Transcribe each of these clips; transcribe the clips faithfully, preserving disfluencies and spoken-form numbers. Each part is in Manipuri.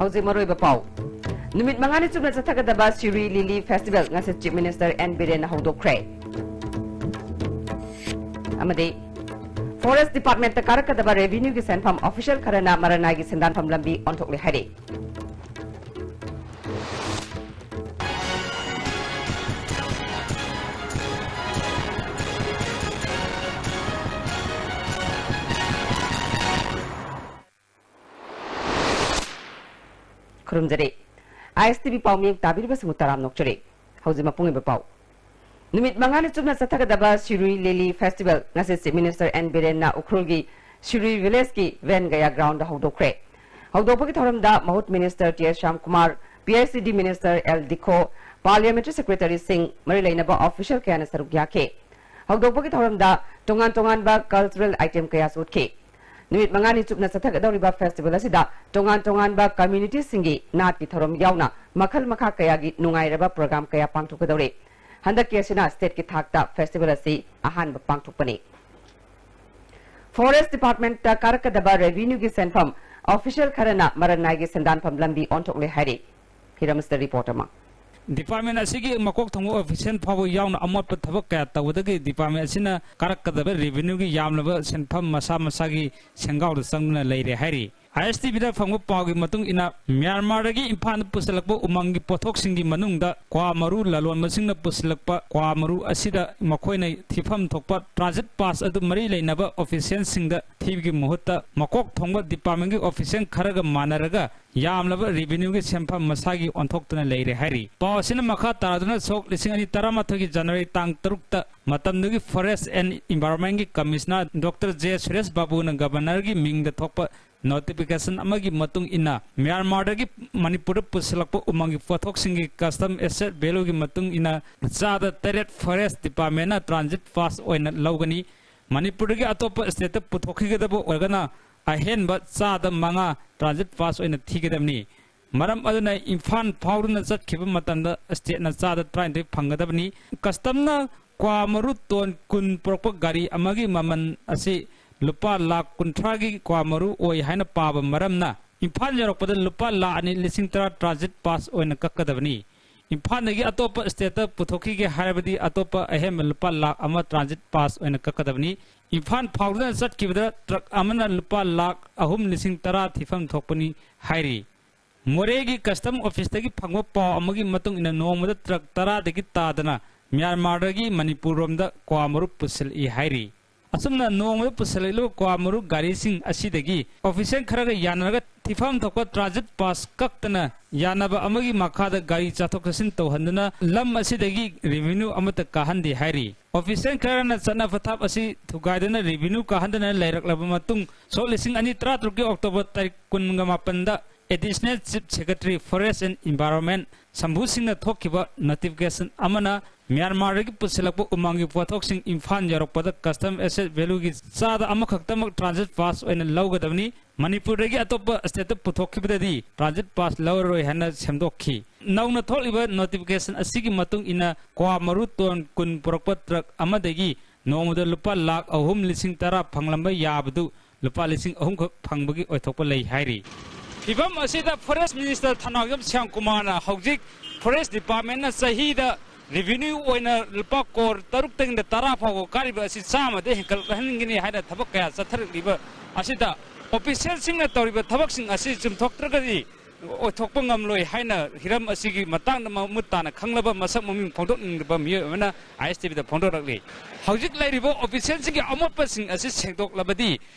ꯍꯧꯖꯤꯛ ꯃꯔꯨꯑꯣꯏꯕ ꯄꯥꯎ꯫ ꯅꯨꯃꯤꯠ ꯃꯉꯥꯅꯤ ꯆꯨꯞꯅ ꯆꯠꯊꯒꯗꯕ ꯁꯤꯔꯨꯏ ꯂꯤꯂꯤ ꯐꯦꯁꯇꯤꯚꯦꯜ ꯉꯁꯤ ꯆꯤꯐ ꯃꯤꯅꯤꯁꯇꯔ ꯑꯦꯟ ꯕꯤꯔꯦꯟꯅ ꯍꯧꯗꯣꯛꯈ꯭ꯔꯦ꯫ ꯑꯃꯗꯤ ꯐꯣꯔꯦꯁ ꯗꯤꯄꯥꯔꯠꯃꯦꯟꯠꯇ ꯀꯥꯔꯛꯀꯗꯕ ꯔꯦꯚꯤꯅ꯭ꯌꯨꯒꯤ ꯁꯦꯟꯐꯝ ꯑꯣꯐꯤꯁꯤꯌꯦꯜ ꯈꯔꯅ ꯃꯔꯅꯥꯏꯒꯤ ꯁꯦꯟꯗꯥꯟꯐꯝ ꯂꯝꯕꯤ ꯑꯣꯟꯊꯣꯛꯂꯦ ꯍꯥꯏꯔꯤ꯫ ꯈꯨꯔꯨꯝꯖꯔꯤ꯫ ꯑꯥꯏ ꯑꯦꯁ ꯇꯤ ꯚꯤ ꯄꯥꯎꯃꯤ ꯇꯥꯕꯤꯔꯤꯕꯁꯤꯡꯕꯨ ꯇꯔꯥꯝꯅ ꯑꯣꯛꯆꯔꯤ꯫ ꯍꯧꯖꯤꯛ ꯃꯄꯨꯡ ꯑꯣꯏꯕ ꯄꯥꯎ꯫ ꯅꯨꯃꯤꯠ ꯃꯉꯥꯅꯤ ꯆꯨꯞꯅ ꯆꯠꯊꯒꯗꯕ ꯁꯤꯔꯨꯏ ꯂꯤꯂꯤ ꯐꯦꯁꯇꯤꯚꯦꯜ ꯉꯁꯤ ꯆꯤꯐ ꯃꯤꯅꯤꯁꯇꯔ ꯑꯦꯟ ꯕꯤꯔꯦꯟꯅ ꯎꯈ꯭ꯔꯨꯜꯒꯤ ꯁꯤꯔꯨꯏ ꯚꯤꯂꯦꯖꯀꯤ ꯚꯦꯟ ꯒꯌꯥ ꯒ꯭ꯔꯥꯎꯟꯗ ꯍꯧꯗꯣꯛꯈ꯭ꯔꯦ꯫ ꯍꯧꯗꯣꯛꯄꯒꯤ ꯊꯧꯔꯝꯗ ꯃꯍꯨꯠ ꯃꯤꯅꯤꯁꯇꯔ ꯇꯤ ꯑꯦꯁ ꯁ꯭ꯌꯥꯝꯀꯨꯃꯥꯔ, ꯄꯤ ꯑꯩꯆ ꯏ ꯗꯤ ꯃꯤꯅꯤꯁꯇꯔ ꯑꯦꯜ ꯗꯤꯈꯣ, ꯄꯥꯔꯂꯤꯌꯥꯃꯦꯟꯇꯔꯤ ꯁꯦꯀ꯭ꯔꯦꯇꯔꯤꯁꯤꯡ, ꯃꯔꯤ ꯂꯩꯅꯕ ꯑꯣꯐꯤꯁꯤꯌꯦꯜ ꯀꯌꯥꯅ ꯁꯔꯨꯛ ꯌꯥꯈꯤ꯫ ꯍꯧꯗꯣꯛꯄꯒꯤ ꯊꯧꯔꯝꯗ ꯇꯣꯉꯥꯟ ꯇꯣꯉꯥꯟꯕ ꯀꯜꯆꯔꯦꯜ ꯑꯥꯏꯇꯦꯝ ꯀꯌꯥꯁꯨ ꯎꯠꯈꯤ꯫ ꯅꯨꯃꯤꯠ ꯃꯉꯥꯅꯤ ꯆꯨꯞꯅ ꯆꯠꯊꯒꯗꯧꯔꯤꯕ ꯐꯦꯁꯇꯤꯚꯦꯜ ꯑꯁꯤꯗ ꯇꯣꯉꯥꯟ ꯇꯣꯉꯥꯟꯕ ꯀꯝꯃ꯭ꯌꯨꯅꯤꯇꯤꯁꯤꯡꯒꯤ ꯅꯥꯠꯀꯤ ꯊꯧꯔꯝ ꯌꯥꯎꯅ ꯃꯈꯜ ꯃꯈꯥ ꯀꯌꯥꯒꯤ ꯅꯨꯡꯉꯥꯏꯔꯕ ꯄ꯭ꯔꯣꯒ꯭ꯔꯥꯝ ꯀꯌꯥ ꯄꯥꯡꯊꯣꯛꯀꯗꯧꯔꯤ꯫ ꯍꯟꯗꯛꯀꯤ ꯑꯁꯤꯅ ꯁ꯭ꯇꯦꯠꯀꯤ ꯊꯥꯛꯇ ꯐꯦꯁꯇꯤꯚꯦꯜ ꯑꯁꯤ ꯑꯍꯥꯟꯕ ꯄꯥꯡꯊꯣꯛꯄꯅꯤ꯫ ꯐꯣꯔꯦꯁ ꯗꯤꯄꯥꯔꯠꯃꯦꯟꯠꯇ ꯀꯥꯔꯛꯀꯗꯕ ꯔꯦꯚꯤꯅ꯭ꯌꯨꯒꯤ ꯁꯦꯟꯐꯝ ꯑꯣꯐꯤꯁꯤꯌꯦꯜ ꯈꯔꯅ ꯃꯔꯅꯥꯏꯒꯤ ꯁꯦꯟꯗꯥꯟꯐꯝ ꯂꯝꯕꯤ ꯑꯣꯟꯊꯣꯛꯂꯦ ꯍꯥꯏꯔꯤ꯫ ꯍꯤꯔꯝꯁꯤꯗ ꯔꯤꯄꯣꯔꯠ ꯑꯃ꯫ ꯗꯤꯄꯥꯔꯠꯃꯦꯟꯠ ꯑꯁꯤꯒꯤ ꯃꯀꯣꯛ ꯊꯣꯡꯕ ꯑꯣꯐꯤꯁꯤꯌꯦꯜ ꯐꯥꯎꯕ ꯌꯥꯎꯅ ꯑꯃꯣꯠꯄ ꯊꯕꯛ ꯀꯌꯥ ꯇꯧꯕꯗꯒꯤ ꯗꯤꯄꯥꯔꯠꯃꯦꯟꯠ ꯑꯁꯤꯅ ꯀꯥꯔꯛꯀꯗꯕ ꯔꯦꯚꯤꯅ꯭ꯌꯨꯒꯤ ꯌꯥꯝꯂꯕ ꯁꯦꯟꯐꯝ ꯃꯁꯥ ꯃꯁꯥꯒꯤ ꯁꯦꯟꯒꯥꯎꯗ ꯆꯪꯗꯨꯅ ꯂꯩꯔꯦ ꯍꯥꯏꯔꯤ꯫ ꯑꯥꯏ ꯑꯦꯁ ꯇꯤ ꯚꯤꯗ ꯐꯪꯕ ꯄꯥꯎꯒꯤ ꯃꯇꯨꯡ ꯏꯟꯅ, ꯃ꯭ꯌꯥꯟꯃꯥꯔꯗꯒꯤ ꯏꯝꯐꯥꯜꯗ ꯄꯨꯁꯤꯜꯂꯛꯄ ꯎꯃꯪꯒꯤ ꯄꯣꯠꯊꯣꯛꯁꯤꯡꯒꯤ ꯃꯅꯨꯡꯗ ꯀ꯭ꯋꯥ ꯃꯔꯨ ꯂꯂꯣꯟꯕꯁꯤꯡꯅ ꯄꯨꯁꯤꯜꯂꯛꯄ ꯀ꯭ꯋꯥ ꯃꯔꯨ ꯑꯁꯤꯗ ꯃꯈꯣꯏꯅ ꯊꯤꯐꯝ ꯊꯣꯛꯄ ꯇ꯭ꯔꯥꯟꯖꯤꯠ ꯄꯥꯁ ꯑꯗꯨ ꯃꯔꯤ ꯂꯩꯅꯕ ꯑꯣꯐꯤꯁꯤꯌꯦꯜꯁꯤꯡꯗ ꯊꯤꯕꯒꯤ ꯃꯍꯨꯠꯇ ꯃꯀꯣꯛ ꯊꯣꯡꯕ ꯗꯤꯄꯥꯔꯠꯃꯦꯟꯠꯀꯤ ꯑꯣꯐꯤꯁꯤꯌꯦꯜ ꯈꯔꯒ ꯃꯥꯟꯅꯔꯒ ꯌꯥꯝꯂꯕ ꯔꯦꯚꯤꯅ꯭ꯌꯨꯒꯤ ꯁꯦꯟꯐꯝ ꯃꯁꯥꯒꯤ ꯑꯣꯟꯊꯣꯛꯇꯨꯅ ꯂꯩꯔꯦ ꯍꯥꯏꯔꯤ꯫ ꯄꯥꯎ ꯑꯁꯤꯅ ꯃꯈꯥ ꯇꯥꯗꯨꯅ ꯁꯣꯛ ꯂꯤꯁꯤꯡ ꯑꯅꯤ ꯇꯔꯥꯃꯥꯊꯣꯏꯒꯤ ꯖꯅꯋꯥꯔꯤ ꯇꯥꯡ ꯇꯔꯨꯛꯇ ꯃꯇꯝꯗꯨꯒꯤ ꯐꯣꯔꯦꯁ ꯑꯦꯟ ꯏꯟꯚꯥꯏꯔꯣꯟꯃꯦꯟꯠꯀꯤ ꯀꯃꯤꯁꯅꯔ ꯗꯣꯛꯇꯔ ꯖꯦ ꯁꯨꯔꯦꯁ ꯕꯥꯕꯨꯅ ꯒꯕꯔꯅꯔꯒꯤ ꯃꯤꯡꯗ ꯊꯣꯛꯄ ꯅꯣꯇꯤꯐꯤꯀꯦꯁꯟ ꯑꯃꯒꯤ ꯃꯇꯨꯡ ꯏꯟꯅ ꯃ꯭ꯌꯥꯟꯃꯥꯔꯗꯒꯤ ꯃꯅꯤꯄꯨꯔꯗ ꯄꯨꯁꯤꯜꯂꯛꯄ ꯎꯃꯪꯒꯤ ꯄꯣꯠꯊꯣꯛꯁꯤꯡꯒꯤ ꯀꯁꯇꯝ ꯑꯦꯁꯦꯠ ꯚꯦꯂꯨꯒꯤ ꯃꯇꯨꯡ ꯏꯟꯅ ꯆꯥꯗ ꯇꯔꯦꯠ ꯐꯣꯔꯦꯁ ꯗꯤꯄꯥꯔꯠꯃꯦꯟꯠꯅ ꯇ꯭ꯔꯥꯟꯖꯤꯠ ꯄꯥꯁ ꯑꯣꯏꯅ ꯂꯧꯒꯅꯤ꯫ ꯃꯅꯤꯄꯨꯔꯗꯒꯤ ꯑꯇꯣꯞꯄ ꯁ꯭ꯇꯦꯠꯇ ꯄꯨꯊꯣꯛꯈꯤꯒꯗꯕ ꯑꯣꯏꯔꯒꯅ ꯑꯍꯦꯟꯕ ꯆꯥꯗ ꯃꯉꯥ ꯇ꯭ꯔꯥꯟꯖꯤꯠ ꯄꯥꯁ ꯑꯣꯏꯅ ꯊꯤꯒꯗꯕꯅꯤ꯫ ꯃꯔꯝ ꯑꯗꯨꯅ ꯏꯝꯐꯥꯜ ꯐꯥꯎꯗꯨꯅ ꯆꯠꯈꯤꯕ ꯃꯇꯝꯗ ꯁ꯭ꯇꯦꯠꯅ ꯆꯥꯗ ꯇꯔꯥꯅꯤꯊꯣꯏ ꯐꯪꯒꯗꯕꯅꯤ꯫ ꯀꯁꯇꯝꯅ ꯀ꯭ꯋꯥ ꯃꯔꯨ ꯇꯣꯟ ꯀꯨꯟ ꯄꯨꯔꯛꯄ ꯒꯥꯔꯤ ꯑꯃꯒꯤ ꯃꯃꯜ ꯑꯁꯤ ꯂꯨꯄꯥ ꯂꯥꯈ ꯀꯨꯟꯊ꯭ꯔꯥꯒꯤ ꯀ꯭ꯋꯥ ꯃꯔꯨ ꯑꯣꯏ ꯍꯥꯏꯅ ꯄꯥꯕ ꯃꯔꯝꯅ ꯏꯝꯐꯥꯜ ꯌꯧꯔꯛꯄꯗ ꯂꯨꯄꯥ ꯂꯥꯈ ꯑꯅꯤ ꯂꯤꯁꯤꯡ ꯇꯔꯥ ꯇ꯭ꯔꯥꯟꯖꯤꯠ ꯄꯥꯁ ꯑꯣꯏꯅ ꯀꯛꯀꯗꯕꯅꯤ꯫ ꯏꯝꯐꯥꯜꯗꯒꯤ ꯑꯇꯣꯞꯄ ꯁ꯭ꯇꯦꯠꯇ ꯄꯨꯊꯣꯛꯈꯤꯒꯦ ꯍꯥꯏꯔꯕꯗꯤ ꯑꯇꯣꯞꯄ ꯑꯍꯦꯟꯕ ꯂꯨꯄꯥ ꯂꯥꯈ ꯑꯃ ꯇ꯭ꯔꯥꯟꯖꯤꯠ ꯄꯥꯁ ꯑꯣꯏꯅ ꯀꯛꯀꯗꯕꯅꯤ꯫ ꯏꯝꯐꯥꯜ ꯐꯥꯎꯗꯨꯅ ꯆꯠꯈꯤꯕꯗ ꯇ꯭ꯔꯛ ꯑꯃꯅ ꯂꯨꯄꯥ ꯂꯥꯈ ꯑꯍꯨꯝ ꯂꯤꯁꯤꯡ ꯇꯔꯥ ꯊꯤꯐꯝ ꯊꯣꯛꯄꯅꯤ ꯍꯥꯏꯔꯤ꯫ ꯃꯣꯔꯦꯒꯤ ꯀꯁꯇꯝ ꯑꯣꯐꯤꯁꯇꯒꯤ ꯐꯪꯕ ꯄꯥꯎ ꯑꯃꯒꯤ ꯃꯇꯨꯡ ꯏꯟꯅ ꯅꯣꯡꯃꯗ ꯇ꯭ꯔꯛ ꯇꯔꯥꯗꯒꯤ ꯇꯥꯗꯅ ꯃ꯭ꯌꯥꯟꯃꯥꯔꯗꯒꯤ ꯃꯅꯤꯄꯨꯔ ꯔꯣꯝꯗ ꯀ꯭ꯋꯥ ꯃꯔꯨ ꯄꯨꯁꯤꯜꯂꯛꯏ ꯍꯥꯏꯔꯤ꯫ ꯑꯁꯨꯝꯅ ꯅꯣꯡꯃꯗ ꯄꯨꯁꯤꯜꯂꯛꯂꯤꯕ ꯀ꯭ꯋꯥ ꯃꯔꯨ ꯒꯥꯔꯤꯁꯤꯡ ꯑꯁꯤꯗꯒꯤ ꯑꯣꯐꯤꯁꯤꯌꯦꯜ ꯈꯔꯒ ꯌꯥꯅꯔꯒ ꯊꯤꯐꯝ ꯊꯣꯛꯄ ꯇ꯭ꯔꯥꯟꯖꯤꯠ ꯄꯥꯁ ꯀꯛꯇꯅ ꯌꯥꯅꯕ ꯑꯃꯒꯤ ꯃꯈꯥꯗ ꯒꯥꯔꯤ ꯆꯠꯊꯣꯛ ꯆꯠꯁꯤꯟ ꯇꯧꯍꯟꯗꯨꯅ ꯂꯝ ꯑꯁꯤꯗꯒꯤ ꯔꯦꯚꯤꯅ꯭ꯌꯨ ꯑꯃꯠꯇ ꯀꯥꯍꯟꯗꯦ ꯍꯥꯏꯔꯤ꯫ ꯑꯣꯐꯤꯁꯤꯌꯦꯜ ꯈꯔꯅ ꯆꯠꯅ ꯄꯊꯥꯞ ꯑꯁꯤ ꯊꯨꯒꯥꯏꯗꯨꯅ ꯔꯦꯚꯤꯅ꯭ꯌꯨ ꯀꯥꯍꯟꯗꯅ ꯂꯩꯔꯛꯂꯕ ꯃꯇꯨꯡ, ꯁꯣꯛ ꯂꯤꯁꯤꯡ ꯑꯅꯤ ꯇꯔꯥꯇꯔꯨꯛꯀꯤ ꯑꯣꯛꯇꯣꯕꯔ ꯇꯥꯔꯤꯛ ꯀꯨꯟꯒ ꯃꯥꯄꯟꯗ additional chief secretary forest and environment Sambhu ꯁꯤꯡꯅ ꯊꯣꯛꯈꯤꯕ ꯅꯣꯇꯤꯐꯤꯀꯦꯁꯟ ꯑꯃꯅ ꯃ꯭ꯌꯥꯟꯃꯥꯔꯗꯒꯤ ꯄꯨꯁꯤꯜꯂꯛꯄ ꯎꯃꯪꯒꯤ ꯄꯣꯠꯊꯣꯛꯁꯤꯡ ꯏꯝꯐꯥꯜ ꯌꯧꯔꯛꯄꯗ ꯀꯁꯇꯝ ꯑꯦꯁꯦꯠ ꯚꯦꯂꯨꯒꯤ ꯆꯥꯗ ꯑꯃꯈꯛꯇꯃꯛ ꯇ꯭ꯔꯥꯟꯖꯤꯠ ꯄꯥꯁ ꯑꯣꯏꯅ ꯂꯧꯒꯗꯕꯅꯤ꯫ ꯃꯅꯤꯄꯨꯔꯗꯒꯤ ꯑꯇꯣꯞꯄ ꯁ꯭ꯇꯦꯠꯇ ꯄꯨꯊꯣꯛꯈꯤꯕꯗꯗꯤ ꯇ꯭ꯔꯥꯟꯖꯤꯠ ꯄꯥꯁ ꯂꯧꯔꯔꯣꯏ ꯍꯥꯏꯅ ꯁꯦꯝꯗꯣꯛꯈꯤ꯫ ꯅꯧꯅ ꯊꯣꯛꯂꯤꯕ ꯅꯣꯇꯤꯐꯤꯀꯦꯁꯟ ꯑꯁꯤꯒꯤ ꯃꯇꯨꯡ ꯏꯟꯅ ꯀ꯭ꯋꯥ ꯃꯔꯨ ꯇꯣꯟ ꯀꯨꯟ ꯄꯨꯔꯛꯄ ꯇ꯭ꯔꯛ ꯑꯃꯗꯒꯤ ꯅꯣꯡꯃꯗ ꯂꯨꯄꯥ ꯂꯥꯈ ꯑꯍꯨꯝ ꯂꯤꯁꯤꯡ ꯇꯔꯥ ꯐꯪꯂꯝꯕ ꯌꯥꯕꯗꯨ ꯂꯨꯄꯥ ꯂꯤꯁꯤꯡ ꯑꯍꯨꯝ ꯈꯛ ꯐꯪꯕꯒꯤ ꯑꯣꯏꯊꯣꯛꯄ ꯂꯩ ꯍꯥꯏꯔꯤ꯫ ꯐꯤꯚꯝ ꯑꯁꯤꯗ ꯐꯣꯔꯦꯁ ꯃꯤꯅꯤꯁꯇꯔ ꯊꯧꯅꯥꯎꯖꯝ ꯁ꯭ꯌꯥꯝꯀꯨꯃꯥꯔꯅ ꯍꯧꯖꯤꯛ ꯐꯣꯔꯦꯁ ꯗꯤꯄꯥꯔꯠꯃꯦꯟꯅ ꯆꯍꯤꯗ ꯔꯦꯚꯤꯅ꯭ꯌꯨ ꯑꯣꯏꯅ ꯂꯨꯄꯥ ꯀꯣꯔ ꯇꯔꯨꯛꯇꯒꯤꯅ ꯇꯔꯥ ꯐꯥꯎꯕ ꯀꯥꯔꯤꯕ ꯑꯁꯤ ꯆꯥꯝꯃꯗ ꯍꯦꯟꯒꯠꯍꯟꯒꯅꯤ ꯍꯥꯏꯅ ꯊꯕꯛ ꯀꯌꯥ ꯆꯠꯊꯔꯛꯂꯤꯕ ꯑꯁꯤꯗ ꯑꯣꯐꯤꯁꯤꯌꯦꯜꯁꯤꯡꯅ ꯇꯧꯔꯤꯕ ꯊꯕꯛꯁꯤꯡ ꯑꯁꯤ ꯆꯨꯝꯊꯣꯛꯇ꯭ꯔꯒꯗꯤ ꯑꯣꯏꯊꯣꯛꯄ ꯉꯝꯂꯣꯏ ꯍꯥꯏꯅ ꯍꯤꯔꯝ ꯑꯁꯤꯒꯤ ꯃꯇꯥꯡꯗ ꯃꯃꯨꯠ ꯇꯥꯅ ꯈꯪꯂꯕ ꯃꯁꯛ ꯃꯃꯤꯡ ꯐꯣꯡꯗꯣꯛꯅꯤꯡꯗꯕ ꯃꯤꯑꯣꯏ ꯑꯃꯅ ꯑꯥꯏ ꯑꯦꯁ ꯇꯤ ꯚꯤꯗ ꯐꯣꯡꯗꯣꯔꯛꯂꯤ꯫ ꯍꯧꯖꯤꯛ ꯂꯩꯔꯤꯕ ꯑꯣꯐꯤꯁꯤꯌꯦꯜꯁꯤꯡꯒꯤ ꯑꯃꯣꯠꯄꯁꯤꯡ ꯑꯁꯤ ꯁꯦꯡꯗꯣꯛꯂꯕꯗꯤ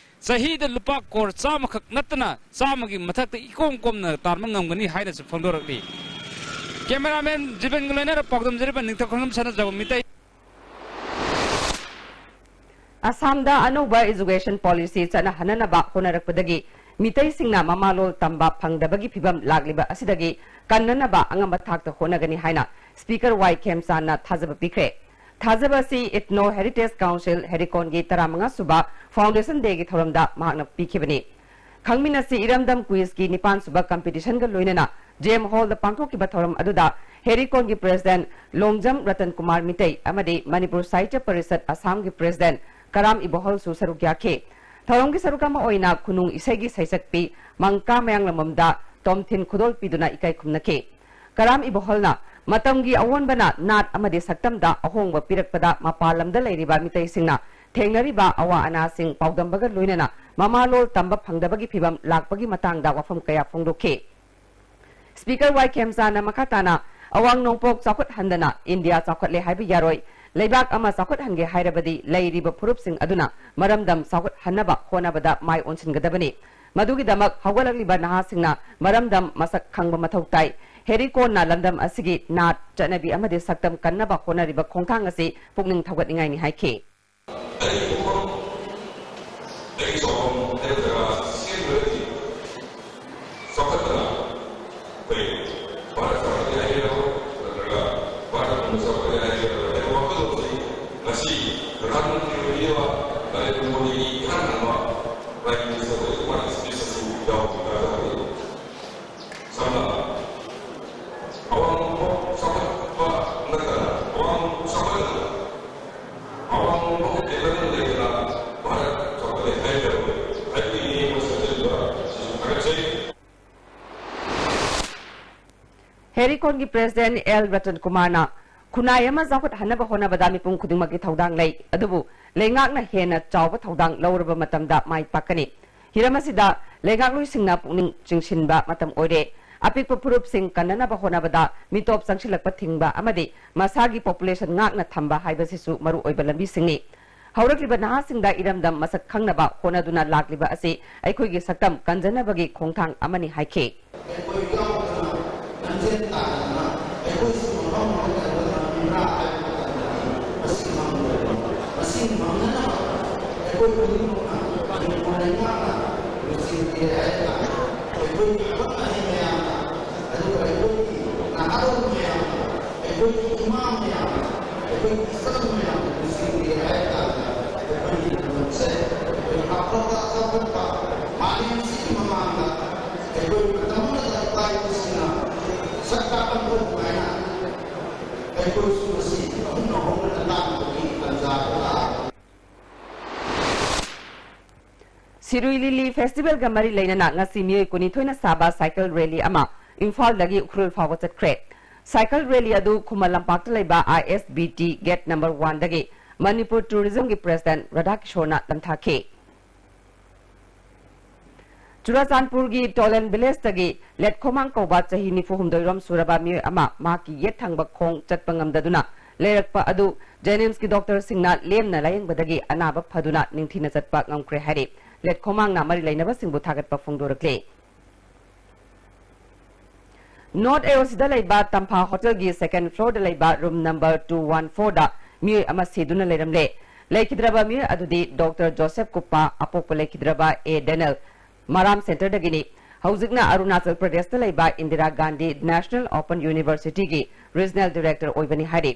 ꯆꯍꯤꯗ ꯂꯨꯄꯥ ꯀꯣꯔ ꯆꯥꯝꯃꯈꯛ ꯅꯠꯇꯅ ꯆꯥꯝꯃꯒꯤ ꯃꯊꯛꯇ ꯏꯀꯣꯝ ꯀꯣꯝꯅ ꯇꯥꯟꯕ ꯉꯝꯒꯅꯤ ꯍꯥꯏꯅꯁꯨ ꯐꯣꯡꯗꯣꯔꯛꯂꯤ꯫ ꯀꯦꯃꯦꯔꯥꯃꯦꯟ ꯖꯤꯕꯟꯒ ꯂꯣꯏꯅꯅ ꯄꯥꯎꯗꯝꯖꯔꯤꯕ ꯅꯤꯡꯊꯧ ꯈꯣꯡꯖꯝ ꯁꯅꯥꯖꯥꯎꯕ ꯃꯤꯇꯩ꯫ ꯑꯁꯥꯝꯗ ꯑꯅꯧꯕ ꯏꯖꯨꯀꯦꯁꯟ ꯄꯣꯂꯤꯁꯤ ꯆꯠꯅꯍꯟꯅꯅꯕ ꯍꯣꯠꯅꯔꯛꯄꯗꯒꯤ ꯃꯤꯇꯩꯁꯤꯡꯅ ꯃꯃꯥꯂꯣꯟ ꯇꯝꯕ ꯐꯪꯗꯕꯒꯤ ꯐꯤꯚꯝ ꯂꯥꯛꯂꯤꯕ ꯑꯁꯤꯗꯒꯤ ꯀꯟꯅꯅꯕ ꯑꯉꯝꯕ ꯊꯥꯛꯇ ꯍꯣꯠꯅꯒꯅꯤ ꯍꯥꯏꯅ ꯁ꯭ꯄꯤꯀꯔ ꯋꯥꯏ ꯈꯦꯝꯆꯥꯟꯅ ꯊꯥꯖꯕ ꯄꯤꯈ꯭ꯔꯦ꯫ ꯊꯥꯖꯕ ꯑꯁꯤ Ethno Heritage Council ꯍꯦꯔꯤꯀꯣꯟꯒꯤ ꯇꯔꯥꯃꯉꯥ ꯁꯨꯕ Foundation Dayꯒꯤ ꯊꯧꯔꯝꯗ ꯃꯍꯥꯛꯅ ꯄꯤꯈꯤꯕꯅꯤ꯫ ꯈꯪꯃꯤꯟꯅꯁꯤ ꯏꯔꯝꯗꯝ quizꯀꯤ ꯅꯤꯄꯥꯟ ꯁꯨꯕ competitionꯒ ꯂꯣꯏꯅꯅ J M Hallꯗ ꯄꯥꯡꯊꯣꯛꯈꯤꯕ ꯊꯧꯔꯝ ꯑꯗꯨꯗ ꯍꯦꯔꯤꯀꯣꯟꯒꯤ President ꯂꯣꯡꯖꯝ ꯔꯇꯟ ꯀꯨꯃꯥꯔ ꯃꯤꯇꯩ ꯑꯃꯗꯤ ꯃꯅꯤꯄꯨꯔ ꯁꯥꯍꯤꯇ꯭ꯌ ꯄꯔꯤꯁꯠ ꯑꯁꯥꯝꯒꯤ President ꯀꯔꯥꯝ ꯏꯕꯣꯍꯜꯁꯨ ꯁꯔꯨꯛ ꯌꯥꯈꯤ꯫ ꯊꯧꯔꯝꯒꯤ ꯁꯔꯨꯛ ꯑꯃ ꯑꯣꯏꯅ ꯈꯨꯅꯨꯡ ꯏꯁꯩꯒꯤ ꯁꯩꯁꯛꯄꯤ ꯃꯪꯀꯥ ꯃꯌꯥꯡꯂꯝꯕꯝꯗ ꯇꯣꯝꯊꯤꯟ ꯈꯨꯗꯣꯜ ꯄꯤꯗꯨꯅ ꯏꯀꯥꯏ ꯈꯨꯝꯅꯈꯤ꯫ ꯀꯔꯥꯝ ꯏꯕꯣꯍꯜꯅ ꯃꯇꯝꯒꯤ ꯑꯑꯣꯟꯕꯅ ꯅꯥꯠ ꯑꯃꯗꯤ ꯁꯛꯇꯝꯗ ꯑꯍꯣꯡꯕ ꯄꯤꯔꯛꯄꯗ ꯃꯄꯥꯟ ꯂꯝꯗ ꯂꯩꯔꯤꯕ ꯃꯤꯇꯩꯁꯤꯡꯅ ꯊꯦꯡꯅꯔꯤꯕ ꯑꯋꯥ ꯑꯅꯥꯁꯤꯡ ꯄꯥꯎꯗꯝꯕꯒ ꯂꯣꯏꯅꯅ ꯃꯃꯥꯂꯣꯜ ꯇꯝꯕ ꯐꯪꯗꯕꯒꯤ ꯐꯤꯚꯝ ꯂꯥꯛꯄꯒꯤ ꯃꯇꯥꯡꯗ ꯋꯥꯐꯝ ꯀꯌꯥ ꯐꯣꯡꯗꯣꯛꯈꯤ꯫ Speaker ꯋꯥꯏ ꯈꯦꯝꯆꯥꯅ ꯃꯈꯥ ꯇꯥꯅ ꯑꯋꯥꯡ ꯅꯣꯡꯄꯣꯛ ꯆꯥꯎꯈꯠꯍꯟꯗꯅ ꯏꯟꯗꯤꯌꯥ ꯆꯥꯎꯈꯠꯂꯦ ꯍꯥꯏꯕ ꯌꯥꯔꯣꯏ꯫ ꯂꯩꯕꯥꯛ ꯑꯃ ꯆꯥꯎꯈꯠꯍꯟꯒꯦ ꯍꯥꯏꯔꯕꯗꯤ ꯂꯩꯔꯤꯕ ꯐꯨꯔꯨꯞꯁꯤꯡ ꯑꯗꯨꯅ ꯃꯔꯝꯗꯝ ꯆꯥꯎꯈꯠꯍꯟꯅꯕ ꯍꯣꯠꯅꯕꯗ ꯃꯥꯏ ꯑꯣꯟꯁꯤꯟꯒꯗꯕꯅꯤ꯫ ꯃꯗꯨꯒꯤꯗꯃꯛ ꯍꯧꯒꯠꯂꯛꯂꯤꯕ ꯅꯍꯥꯁꯤꯡꯅ ꯃꯔꯝꯗꯝ ꯃꯁꯛ ꯈꯪꯕ ꯃꯊꯧ ꯇꯥꯏ꯫ ꯍꯦꯔꯤꯀꯣꯟꯅ ꯂꯝꯗꯝ ꯑꯁꯤꯒꯤ ꯅꯥꯠ, ꯆꯠꯅꯕꯤ ꯑꯃꯗꯤ ꯁꯛꯇꯝ ꯀꯟꯅꯕ ꯍꯣꯠꯅꯔꯤꯕ ꯈꯣꯡꯊꯥꯡ ꯑꯁꯤ ꯄꯨꯛꯅꯤꯡ ꯊꯧꯒꯠꯅꯤꯡꯉꯥꯏꯅꯤ ꯍꯥꯏꯈꯤ꯫ ꯑꯩꯒꯤ ꯄꯣꯛꯐꯝ, ꯑꯩꯒꯤ ꯆꯥꯎꯐꯝ ꯍꯥꯏꯕ ꯖꯒꯥ ꯑꯁꯤ ꯁꯦꯝꯗ꯭ꯔꯒꯗꯤ ꯆꯥꯎꯈꯠꯇꯅ ꯑꯩꯈꯣꯏ ꯚꯥꯔꯠ ꯆꯥꯎꯈꯠꯂꯦ ꯍꯥꯏꯒꯦꯔꯥ, ꯅꯠꯇ꯭ꯔꯒ ꯚꯥꯔꯠ ꯄꯨꯝꯅ ꯆꯥꯎꯈꯠꯂꯦ ꯍꯥꯏꯒꯦꯔꯥ ꯍꯥꯏꯕ ꯋꯥꯈꯜꯂꯣꯟꯁꯤ ꯉꯁꯤ ꯄ꯭ꯔꯙꯥꯟ ꯃꯟꯇ꯭ꯔꯤ ꯑꯣꯏꯕꯤꯔꯤꯕ ꯅꯔꯦꯟꯗ꯭ꯔ ꯃꯣꯗꯤꯒꯤ ꯏꯍꯥꯟ ꯍꯥꯟꯕ Prime Minister ꯑꯣꯏꯕ ꯃꯥꯒꯤ speech ꯑꯁꯤ ꯌꯥꯎꯈꯤꯕ ꯇꯥꯔꯒꯗꯤ ꯁꯝꯅ ꯑꯋꯥꯡ ꯅꯣꯡꯄꯣꯛ ꯆꯥꯎꯈꯠꯄ ꯅꯠꯇꯅ ꯑꯋꯥꯡ ꯆꯥꯎꯈꯠꯇꯅ ꯑꯋꯥꯡ ꯅꯣꯡꯄꯣꯛ ꯂꯩꯕꯅ ꯂꯩꯇꯅ ꯚꯥꯔꯠ ꯆꯥꯎꯈꯠꯂꯦ ꯍꯥꯏꯔꯔꯣꯏ ꯍꯥꯏꯕꯒꯤ ꯃꯤꯠꯌꯦꯡ ꯑꯃ ꯁꯦꯝꯖꯤꯟꯕ ꯑꯁꯤꯁꯨ ꯊꯥꯒꯠꯆꯩ꯫ ꯍꯦꯔꯤꯀꯣꯟꯒꯤ President ꯑꯦꯜ ꯔꯇꯟ ꯀꯨꯃꯥꯔꯅ ꯈꯨꯟꯅꯥꯏ ꯑꯃ ꯆꯥꯎꯈꯠꯍꯟꯅꯕ ꯍꯣꯠꯅꯕꯗ ꯃꯤꯄꯨꯝ ꯈꯨꯗꯤꯡꯃꯛꯀꯤ ꯊꯧꯗꯥꯡ ꯂꯩ, ꯑꯗꯨꯕꯨ ꯂꯩꯉꯥꯛꯅ ꯍꯦꯟꯅ ꯆꯥꯎꯕ ꯊꯧꯗꯥꯡ ꯂꯧꯔꯕ ꯃꯇꯝꯗ ꯃꯥꯏ ꯄꯥꯛꯀꯅꯤ꯫ ꯍꯤꯔꯝ ꯑꯁꯤꯗ ꯂꯩꯉꯥꯛꯂꯣꯏꯁꯤꯡꯅ ꯄꯨꯛꯅꯤꯡ ꯆꯤꯡꯁꯤꯟꯕ ꯃꯇꯝ ꯑꯣꯏꯔꯦ꯫ ꯑꯄꯤꯛꯄ ꯐꯨꯔꯨꯞꯁꯤꯡ ꯀꯟꯅꯅꯕ ꯍꯣꯠꯅꯕꯗ ꯃꯤꯇꯣꯞ ꯆꯪꯁꯤꯜꯂꯛꯄ ꯊꯤꯡꯕ ꯑꯃꯗꯤ ꯃꯁꯥꯒꯤ population ꯉꯥꯛꯅ ꯊꯝꯕ ꯍꯥꯏꯕꯁꯤꯁꯨ ꯃꯔꯨꯑꯣꯏꯕ ꯂꯝꯕꯤꯁꯤꯡꯅꯤ꯫ ꯍꯧꯔꯛꯂꯤꯕ ꯅꯍꯥꯁꯤꯡꯗ ꯏꯔꯝꯗꯝ ꯃꯁꯛ ꯈꯪꯅꯕ ꯍꯣꯠꯅꯗꯨꯅ ꯂꯥꯛꯂꯤꯕ ꯑꯁꯤ ꯑꯩꯈꯣꯏꯒꯤ ꯁꯛꯇꯝ ꯀꯟꯖꯅꯕꯒꯤ ꯈꯣꯡꯊꯥꯡ ꯑꯃꯅꯤ ꯍꯥꯏꯈꯤ꯫ ꯑꯩꯈꯣꯏ ꯌꯥꯎꯗꯅ, ꯂꯝꯖꯦꯜ ꯇꯥꯟꯅꯗꯅ, ꯑꯩꯈꯣꯏꯁꯨ ꯃꯐꯝ ꯑꯃꯗ ꯂꯩꯕ ꯉꯝꯂꯤꯕ꯭ꯔꯥ ꯍꯥꯏꯕ ꯃꯇꯝꯗꯗꯤ ꯃꯁꯤ ꯉꯝꯗ꯭ꯔꯦ꯫ ꯃꯁꯤ ꯉꯝꯅꯅꯕ ꯑꯩꯈꯣꯏ ꯈꯨꯗꯤꯡꯃꯛꯅ ꯃꯅꯤꯄꯨꯔ ꯂꯩꯉꯥꯛꯅ ꯂꯨꯆꯤꯡꯕꯤꯔꯦ ꯍꯥꯏꯗꯨꯅ ꯑꯩꯈꯣꯏꯒꯤ ꯑꯈꯪ ꯑꯍꯩ ꯃꯌꯥꯝꯅ, ꯑꯗꯨꯒ ꯑꯩꯈꯣꯏꯒꯤ ꯅꯍꯥꯔꯣꯜ ꯃꯌꯥꯝꯅ, ꯑꯩꯈꯣꯏꯒꯤ ꯏꯃꯥ ꯃꯌꯥꯝꯅ, ꯑꯩꯈꯣꯏꯒꯤ ꯏꯆꯥ ꯃꯌꯥꯝ ꯅꯨꯡꯁꯤꯕꯤꯔꯦ ꯍꯥꯏꯕ ꯀꯥꯟꯗ ꯑꯩꯈꯣꯏꯒꯤ ꯂꯝꯗꯝꯁꯦ ꯑꯩꯈꯣꯏ ꯑꯐꯕ ꯆꯥꯎꯈꯠꯄ ꯃꯥꯂꯦꯝꯁꯤꯒꯤ ꯃꯃꯥꯡꯗ ꯑꯩꯈꯣꯏ ꯃꯇꯝ ꯑꯃꯗ ꯏꯄꯥ ꯏꯄꯨꯁꯤꯡꯅ ꯁꯛ ꯇꯥꯛꯂꯝꯕ ꯑꯗꯨꯃꯥꯏꯅ ꯑꯩꯈꯣꯏꯁꯨ ꯉꯁꯤ ꯄꯨꯟꯅ ꯍꯧꯅ ꯇꯥꯛꯄꯒꯤ ꯇꯥꯟꯖꯥ ꯑꯗꯨ ꯂꯥꯛꯑꯦ꯫ ꯁꯤꯔꯨꯏ ꯂꯤꯂꯤ ꯐꯦꯁꯇꯤꯚꯦꯜꯒ ꯃꯔꯤ ꯂꯩꯅꯅ ꯉꯁꯤ ꯃꯤꯑꯣꯏ ꯀꯨꯟꯅꯤꯊꯣꯏꯅ ꯁꯥꯕ ꯁꯥꯏꯀꯜ ꯔꯦꯂꯤ ꯑꯃ ꯏꯝꯐꯥꯜꯗꯒꯤ ꯎꯈ꯭ꯔꯨꯜ ꯐꯥꯎꯕ ꯆꯠꯈ꯭ꯔꯦ꯫ ꯁꯥꯏꯀꯜ ꯔꯦꯂꯤ ꯑꯗꯨ ꯈꯨꯃꯟ ꯂꯝꯄꯥꯛꯇ ꯂꯩꯕ I S B T gate number ꯋꯥꯟꯗꯒꯤ ꯃꯅꯤꯄꯨꯔ ꯇꯨꯔꯤꯖꯝꯒꯤ ꯄ꯭ꯔꯦꯁꯤꯗꯦꯟꯠ ꯔꯥꯙꯥꯀꯤꯁꯣꯔꯅ ꯇꯝꯊꯥꯈꯤ꯫ ꯆꯨꯔꯥꯆꯥꯟꯄꯨꯔꯒꯤ ꯇꯣꯂꯦꯟ ꯚꯤꯂꯦꯖꯇꯒꯤ ꯂꯦꯠꯈꯣꯃꯥꯡ ꯀꯧꯕ ꯆꯍꯤ ꯅꯤꯐꯨ ꯍꯨꯝꯗꯣꯏꯔꯣꯝ ꯁꯨꯔꯕ ꯃꯤꯑꯣꯏ ꯑꯃ ꯃꯍꯥꯛꯀꯤ ꯌꯦꯠ ꯊꯪꯕ ꯈꯣꯡ ꯆꯠꯄ ꯉꯝꯗꯗꯨꯅ ꯂꯩꯔꯛꯄ ꯑꯗꯨ ꯖꯦꯅꯤꯝꯁꯀꯤ ꯗꯣꯛꯇꯔꯁꯤꯡꯅ ꯂꯦꯝꯅ ꯂꯥꯌꯦꯡꯕꯗꯒꯤ ꯑꯅꯥꯕ ꯐꯗꯨꯅ ꯅꯤꯡꯊꯤꯅ ꯆꯠꯄ ꯉꯝꯈ꯭ꯔꯦ ꯍꯥꯏꯔꯤ꯫ ꯂꯦꯠꯈꯣꯃꯥꯡꯅ ꯃꯔꯤ ꯂꯩꯅꯕꯁꯤꯡꯕꯨ ꯊꯥꯒꯠꯄ ꯐꯣꯡꯗꯣꯔꯛꯂꯤ꯫ ꯅꯣꯔꯠ ꯑꯦ ꯑꯣ ꯁꯤꯗ ꯂꯩꯕ ꯇꯝꯐꯥ ꯍꯣꯇꯦꯜꯒꯤ ꯁꯦꯀꯦꯟ ꯐ꯭ꯂꯣꯔꯗ ꯂꯩꯕ ꯔꯨꯝ ꯅꯝꯕꯔ ꯇꯨ ꯋꯥꯟ ꯐꯣꯔꯗ ꯃꯤꯑꯣꯏ ꯑꯃ ꯁꯤꯗꯨꯅ ꯂꯩꯔꯝꯂꯦ꯫ ꯂꯩꯈꯤꯗ꯭ꯔꯕ ꯃꯤꯑꯣꯏ ꯑꯗꯨꯗꯤ ꯗꯣꯛꯇꯔ ꯖꯣꯁꯦꯐ ꯀꯨꯞꯄ, ꯑꯄꯣꯛꯄ ꯂꯩꯈꯤꯗ꯭ꯔꯕ ꯑꯦ ꯗꯦꯅꯦꯜ, ꯃꯔꯥꯝ ꯁꯦꯟꯇꯔꯗꯒꯤꯅꯤ꯫ ꯍꯧꯖꯤꯛꯅ ꯑꯔꯨꯅꯥꯆꯜ ꯄ꯭ꯔꯗꯦꯁꯇ ꯂꯩꯕ ꯏꯟꯗꯤꯔꯥ ꯒꯥꯟꯙꯤ ꯅꯦꯁꯅꯦꯜ ꯑꯣꯄꯟ ꯌꯨꯅꯤꯚꯔꯁꯤꯇꯤꯒꯤ ꯔꯤꯖꯅꯦꯜ ꯗꯤꯔꯦꯛꯇꯔ ꯑꯣꯏꯕꯅꯤ ꯍꯥꯏꯔꯤ꯫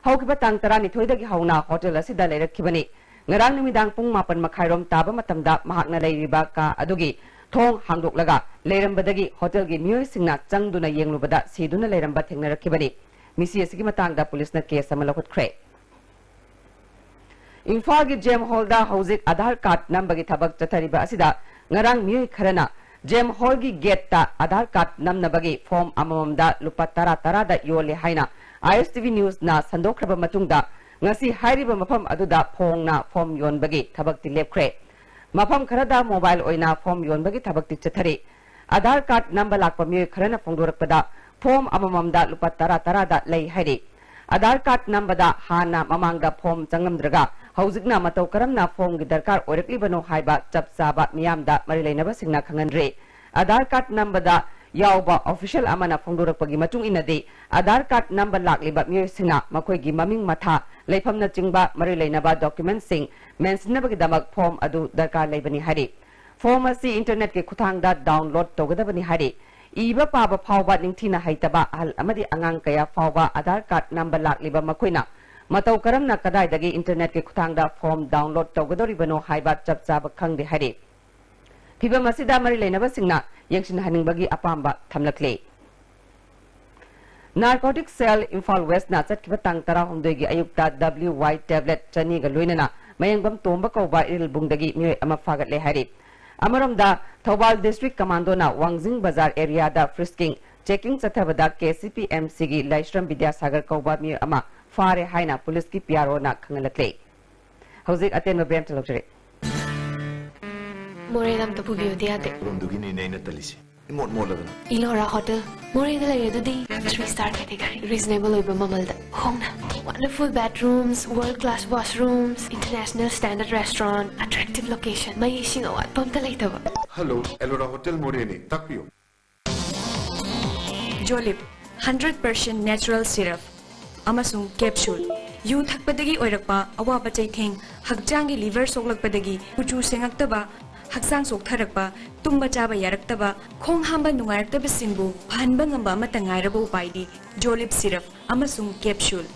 ꯍꯧꯈꯤꯕ ꯇꯥꯡ ꯇꯔꯥꯅꯤꯊꯣꯏꯗꯒꯤ ꯍꯧꯅ ꯍꯣꯇꯦꯜ ꯑꯁꯤꯗ ꯂꯩꯔꯛꯈꯤꯕꯅꯤ꯫ ꯉꯔꯥꯡ ꯅꯨꯃꯤꯗꯥꯡ ꯄꯨꯡ ꯃꯥꯄꯟ ꯃꯈꯥꯏꯔꯣꯝ ꯇꯥꯕ ꯃꯇꯝꯗ ꯃꯍꯥꯛꯅ ꯂꯩꯔꯤꯕ ꯀꯥ ꯑꯗꯨꯒꯤ ꯊꯣꯡ ꯍꯥꯡꯗꯣꯛꯂꯒ ꯂꯩꯔꯝꯕꯗꯒꯤ ꯍꯣꯇꯦꯜꯒꯤ ꯃꯤꯑꯣꯏꯁꯤꯡꯅ ꯆꯪꯗꯨꯅ ꯌꯦꯡꯂꯨꯕꯗ ꯁꯤꯗꯨꯅ ꯂꯩꯔꯝꯕ ꯊꯦꯡꯅꯔꯛꯈꯤꯕꯅꯤ꯫ ꯃꯤꯁꯤ ꯑꯁꯤꯒꯤ ꯃꯇꯥꯡꯗ ꯄꯨꯂꯤꯁꯅ ꯀꯦꯁ ꯑꯃ ꯂꯧꯈꯠꯈ꯭ꯔꯦ꯫ ꯏꯝꯐꯥꯜꯒꯤ ꯖꯦꯝ ꯍꯣꯜꯗ ꯍꯧꯖꯤꯛ ꯑꯙꯥꯔ ꯀꯥꯔꯗ ꯅꯝꯕꯒꯤ ꯊꯕꯛ ꯆꯠꯊꯔꯤꯕ ꯑꯁꯤꯗ ꯉꯔꯥꯡ ꯃꯤꯑꯣꯏ ꯈꯔꯅ ꯖꯦꯝ ꯍꯣꯜꯒꯤ ꯒꯦꯠꯇ ꯑꯙꯥꯔ ꯀꯥꯔꯗ ꯅꯝꯅꯕꯒꯤ ꯐꯣꯔꯝ ꯑꯃꯃꯝꯗ ꯂꯨꯄꯥ ꯇꯔꯥ ꯇꯔꯥꯗ ꯌꯣꯜꯂꯦ ꯍꯥꯏꯅ ꯑꯥꯏ ꯑꯦꯁ ꯇꯤ ꯚꯤ ꯅ꯭ꯌꯨꯁꯅ ꯁꯟꯗꯣꯛꯈ꯭ꯔꯕ ꯃꯇꯨꯡꯗ ꯉꯁꯤ ꯍꯥꯏꯔꯤꯕ ꯃꯐꯝ ꯑꯗꯨꯗ ꯐꯣꯡꯅ ꯐꯣꯔꯝ ꯌꯣꯟꯕꯒꯤ ꯊꯕꯛꯇꯤ ꯂꯦꯞꯈ꯭ꯔꯦ꯫ ꯃꯐꯝ ꯈꯔꯗ ꯃꯣꯕꯥꯏꯜ ꯑꯣꯏꯅ ꯐꯣꯔꯝ ꯌꯣꯟꯕꯒꯤ ꯊꯕꯛꯇꯤ ꯆꯠꯊꯔꯤ꯫ ꯑꯙꯥꯔ ꯀꯥꯔꯗ ꯅꯝꯕ ꯂꯥꯛꯄ ꯃꯤꯑꯣꯏ ꯈꯔꯅ ꯐꯣꯡꯗꯣꯔꯛꯄꯗ ꯐꯣꯔꯝ ꯑꯃꯃꯝꯗ ꯂꯨꯄꯥ ꯇꯔꯥ ꯇꯔꯥꯗ ꯂꯩ ꯍꯥꯏꯔꯤ꯫ ꯑꯙꯥꯔ ꯀꯥꯔꯗ ꯅꯝꯕꯗ ꯍꯥꯟꯅ ꯃꯃꯥꯡꯗ ꯐꯣꯔꯝ ꯆꯪꯂꯝꯗ꯭ꯔꯒ ꯍꯧꯖꯤꯛꯅ ꯃꯇꯧ ꯀꯔꯝꯅ ꯐꯣꯔꯝꯒꯤ ꯗꯔꯀꯥꯔ ꯑꯣꯏꯔꯛꯂꯤꯕꯅꯣ ꯍꯥꯏꯕ ꯆꯞ ꯆꯥꯕ ꯃꯤꯌꯥꯝꯗ ꯃꯔꯤ ꯂꯩꯅꯕꯁꯤꯡꯅ ꯈꯪꯍꯟꯗ꯭ꯔꯤ꯫ ꯑꯙꯥꯔ ꯀꯥꯔꯗ ꯅꯝꯕꯗ ꯌꯥꯎꯕ ꯑꯣꯐꯤꯁꯤꯌꯦꯜ ꯑꯃꯅ ꯐꯣꯡꯗꯣꯔꯛꯄꯒꯤ ꯃꯇꯨꯡ ꯏꯟꯅꯗꯤ, ꯑꯙꯥꯔ ꯀꯥꯔꯗ ꯅꯝꯕ ꯂꯥꯛꯂꯤꯕ ꯃꯤꯑꯣꯏꯁꯤꯡꯅ ꯃꯈꯣꯏꯒꯤ ꯃꯃꯤꯡ ꯃꯊꯥ, ꯂꯩꯐꯝꯅꯆꯤꯡꯕ ꯃꯔꯤ ꯂꯩꯅꯕ ꯗꯣꯀ꯭ꯌꯨꯃꯦꯟꯠꯁꯤꯡ ꯃꯦꯟꯁꯤꯟꯅꯕꯒꯤꯗꯃꯛ ꯐꯣꯔꯝ ꯑꯗꯨ ꯗꯔꯀꯥꯔ ꯂꯩꯕꯅꯤ ꯍꯥꯏꯔꯤ꯫ ꯐꯣꯔꯝ ꯑꯁꯤ ꯏꯟꯇꯔꯅꯦꯠꯀꯤ ꯈꯨꯠꯊꯥꯡꯗ ꯗꯥꯎꯟꯂꯣꯗ ꯇꯧꯒꯗꯕꯅꯤ ꯍꯥꯏꯔꯤ꯫ ꯏꯕ ꯄꯥꯕ ꯐꯥꯎꯕ ꯅꯤꯡꯊꯤꯅ ꯍꯩꯇꯕ ꯑꯍꯜ ꯑꯃꯗꯤ ꯑꯉꯥꯡ ꯀꯌꯥ ꯐꯥꯎꯕ ꯑꯙꯥꯔ ꯀꯥꯔꯗ ꯅꯝꯕ ꯂꯥꯛꯂꯤꯕ ꯃꯈꯣꯏꯅ ꯃꯇꯧ ꯀꯔꯝꯅ ꯀꯗꯥꯏꯗꯒꯤ ꯏꯟꯇꯔꯅꯦꯠꯀꯤ ꯈꯨꯠꯊꯥꯡꯗ ꯐꯣꯔꯝ ꯗꯥꯎꯟꯂꯣꯗ ꯇꯧꯒꯗꯧꯔꯤꯕꯅꯣ ꯍꯥꯏꯕ ꯆꯞ ꯆꯥꯕ ꯈꯪꯗꯦ ꯍꯥꯏꯔꯤ꯫ ꯐꯤꯚꯝ ꯑꯁꯤꯗ ꯃꯔꯤ ꯂꯩꯅꯕꯁꯤꯡꯅ ꯌꯦꯡꯁꯤꯟꯍꯟꯅꯤꯡꯕꯒꯤ ꯑꯄꯥꯝꯕ ꯊꯝꯂꯛꯂꯤ꯫ ꯅꯥꯔꯀꯣꯇꯤꯛ ꯁꯦꯜ ꯏꯝꯐꯥꯜ ꯋꯦꯁꯅ ꯆꯠꯈꯤꯕ ꯇꯥꯡ ꯇꯔꯥꯍꯨꯝꯗꯣꯏꯒꯤ ꯑꯌꯨꯛꯇ W Y tablet ꯆꯅꯤꯒ ꯂꯣꯏꯅꯅ ꯃꯌꯦꯡꯕꯝ ꯇꯣꯝꯕ ꯀꯧꯕ ꯏꯔꯤꯜꯕꯨꯡꯗꯒꯤ ꯃꯤꯑꯣꯏ ꯑꯃ ꯐꯥꯒꯠꯂꯦ ꯍꯥꯏꯔꯤ꯫ ꯑꯃꯔꯣꯝꯗ, ꯊꯧꯕꯥꯜ ꯗꯤꯁꯇ꯭ꯔꯤꯛ ꯀꯃꯥꯟꯗꯣꯅ ꯋꯥꯡꯖꯤꯡ ꯕꯖꯥꯔ ꯑꯦꯔꯤꯌꯥꯗ ꯐ꯭ꯔꯤꯁꯀꯤꯡ, ꯆꯦꯀꯤꯡ ꯆꯠꯊꯕꯗ K C P M Cꯒꯤ ꯂꯥꯏꯁ꯭ꯔꯝ ꯕꯤꯗ꯭ꯌꯥꯁꯥꯒꯔ ꯀꯧꯕ ꯃꯤꯑꯣꯏ ꯑꯃ ꯐꯥꯔꯦ ꯍꯥꯏꯅ ꯄꯨꯂꯤꯁꯀꯤ P R Oꯅ ꯈꯪꯍꯜꯂꯛꯂꯦ꯫ ꯍꯧꯖꯤꯛ ꯑꯇꯦꯟꯕ ꯕ꯭ꯔꯦꯛ ꯑꯃ ꯂꯧꯖꯔꯤ꯫ ꯃꯣꯔꯦꯗ ꯑꯝꯇ ꯄꯨꯕꯤꯌꯨꯗ ꯌꯥꯗꯦ꯫ ꯃꯔꯣꯝꯗꯨꯒꯤꯅꯤꯅꯦ ꯑꯩꯅ ꯇꯜꯂꯤꯁꯦ꯫ ꯏꯃꯣꯠ ꯃꯣꯠꯂꯗꯅ꯫ ꯏꯂꯣꯔꯥ ꯍꯣꯇꯦꯜ꯫ ꯃꯣꯔꯦꯗ ꯂꯩꯔꯦ ꯑꯗꯨꯗꯤ꯫ Three star category꯫ Reasonable ꯑꯣꯏꯕ ꯃꯃꯜꯗ꯫ ꯍꯣꯡꯅ꯫ Wonderful bedrooms, world class washrooms, international standard restaurant, attractive location꯫ ꯃꯩ ꯏꯁꯤꯡ ꯑꯋꯥꯠꯄ ꯑꯝꯇ ꯂꯩꯇꯕ꯫ Hello, Elora Hotel ꯃꯣꯔꯦꯅꯤ꯫ ꯇꯥꯛꯄꯤꯌꯨ꯫ ꯖꯣꯂꯤꯞ, hundred percent natural syrup ꯑꯃꯁꯨꯡ capsule꯫ ꯌꯨ ꯊꯛꯄꯗꯒꯤ ꯑꯣꯏꯔꯛꯄ ꯑꯋꯥꯕ ꯆꯩꯊꯦꯡ, ꯍꯛꯆꯥꯡꯒꯤ liver ꯁꯣꯛꯂꯛꯄꯗꯒꯤ ꯀꯨꯆꯨ ꯁꯦꯡꯉꯛꯇꯕ, ꯍꯛꯆꯥꯡ ꯆꯣꯛꯊꯔꯛꯄ, ꯇꯨꯝꯕ ꯆꯥꯕ ꯌꯥꯔꯛꯇꯕ, ꯈꯣꯡ ꯍꯥꯝꯕ ꯅꯨꯡꯉꯥꯏꯔꯛꯇꯕꯁꯤꯡꯕꯨ ꯐꯍꯟꯕ ꯉꯝꯕ ꯑꯃꯠꯇ ꯉꯥꯏꯔꯕ ꯎꯄꯥꯏꯗꯤ ꯖꯣꯂꯤꯞ syrup ꯑꯃꯁꯨꯡ capsule꯫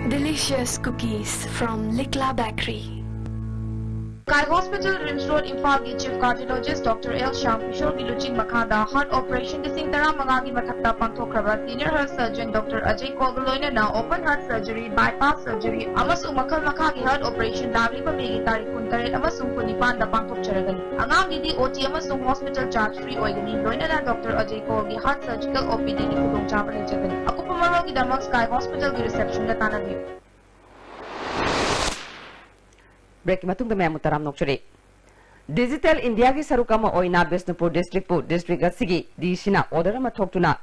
Delicious cookies from Likla Bakery. Sky Hospital, RIMS Road, ꯏꯝꯐꯥꯜꯒꯤ Chief Cardiologist Doctor L Shyam ꯀꯤꯁꯣꯔꯒꯤ ꯂꯨꯆꯤꯡ ꯃꯈꯥꯗ heart operation ꯂꯤꯁꯤꯡ ꯇꯔꯥꯃꯉꯥꯒꯤ ꯃꯊꯛꯇ ꯄꯥꯡꯊꯣꯛꯈ꯭ꯔꯕ senior heart surgeon Doctor Ajay ꯀꯣꯜꯒ ꯂꯣꯏꯅꯅ open heart surgery, bypass surgery ꯑꯃꯁꯨꯡ ꯃꯈꯜ ꯃꯈꯥꯒꯤ heart operation ꯂꯥꯛꯂꯤꯕ ꯃꯦꯒꯤ ꯇꯥꯔꯤꯛ ꯀꯨꯟꯇꯔꯦꯠ ꯑꯃꯁꯨꯡ ꯀꯨꯟꯅꯤꯄꯥꯟꯗ ꯄꯥꯡꯊꯣꯛꯆꯔꯒꯅꯤ꯫ ꯑꯉꯥꯡꯒꯤꯗꯤ O T ꯑꯃꯁꯨꯡ hospital charge free ꯑꯣꯏꯒꯅꯤ, ꯂꯣꯏꯅꯅ Doctor Ajay ꯀꯣꯜꯒꯤ heart surgical O P Dꯒꯤ ꯈꯨꯗꯣꯡꯆꯥꯕ ꯂꯩꯖꯒꯅꯤ꯫ ꯑꯀꯨꯞꯄ ꯃꯔꯣꯜꯒꯤꯗꯃꯛ Sky Hospitalꯒꯤ receptionꯗ ꯇꯥꯟꯅꯕꯤꯌꯨ꯫ ꯕ꯭ꯔꯦꯛꯀꯤ ꯃꯇꯨꯡꯗ ꯃꯌꯥꯝꯕꯨ ꯇꯔꯥꯝꯅ ꯑꯣꯛꯆꯔꯤ꯫ Digital Indiaꯒꯤ ꯁꯔꯨꯛ ꯑꯃ ꯑꯣꯏꯅ ꯕꯤꯁꯅꯨꯄꯨꯔ districtꯄꯨ district ꯑꯁꯤꯒꯤ DCꯅ order ꯑꯃ ꯊꯣꯛꯇꯨꯅ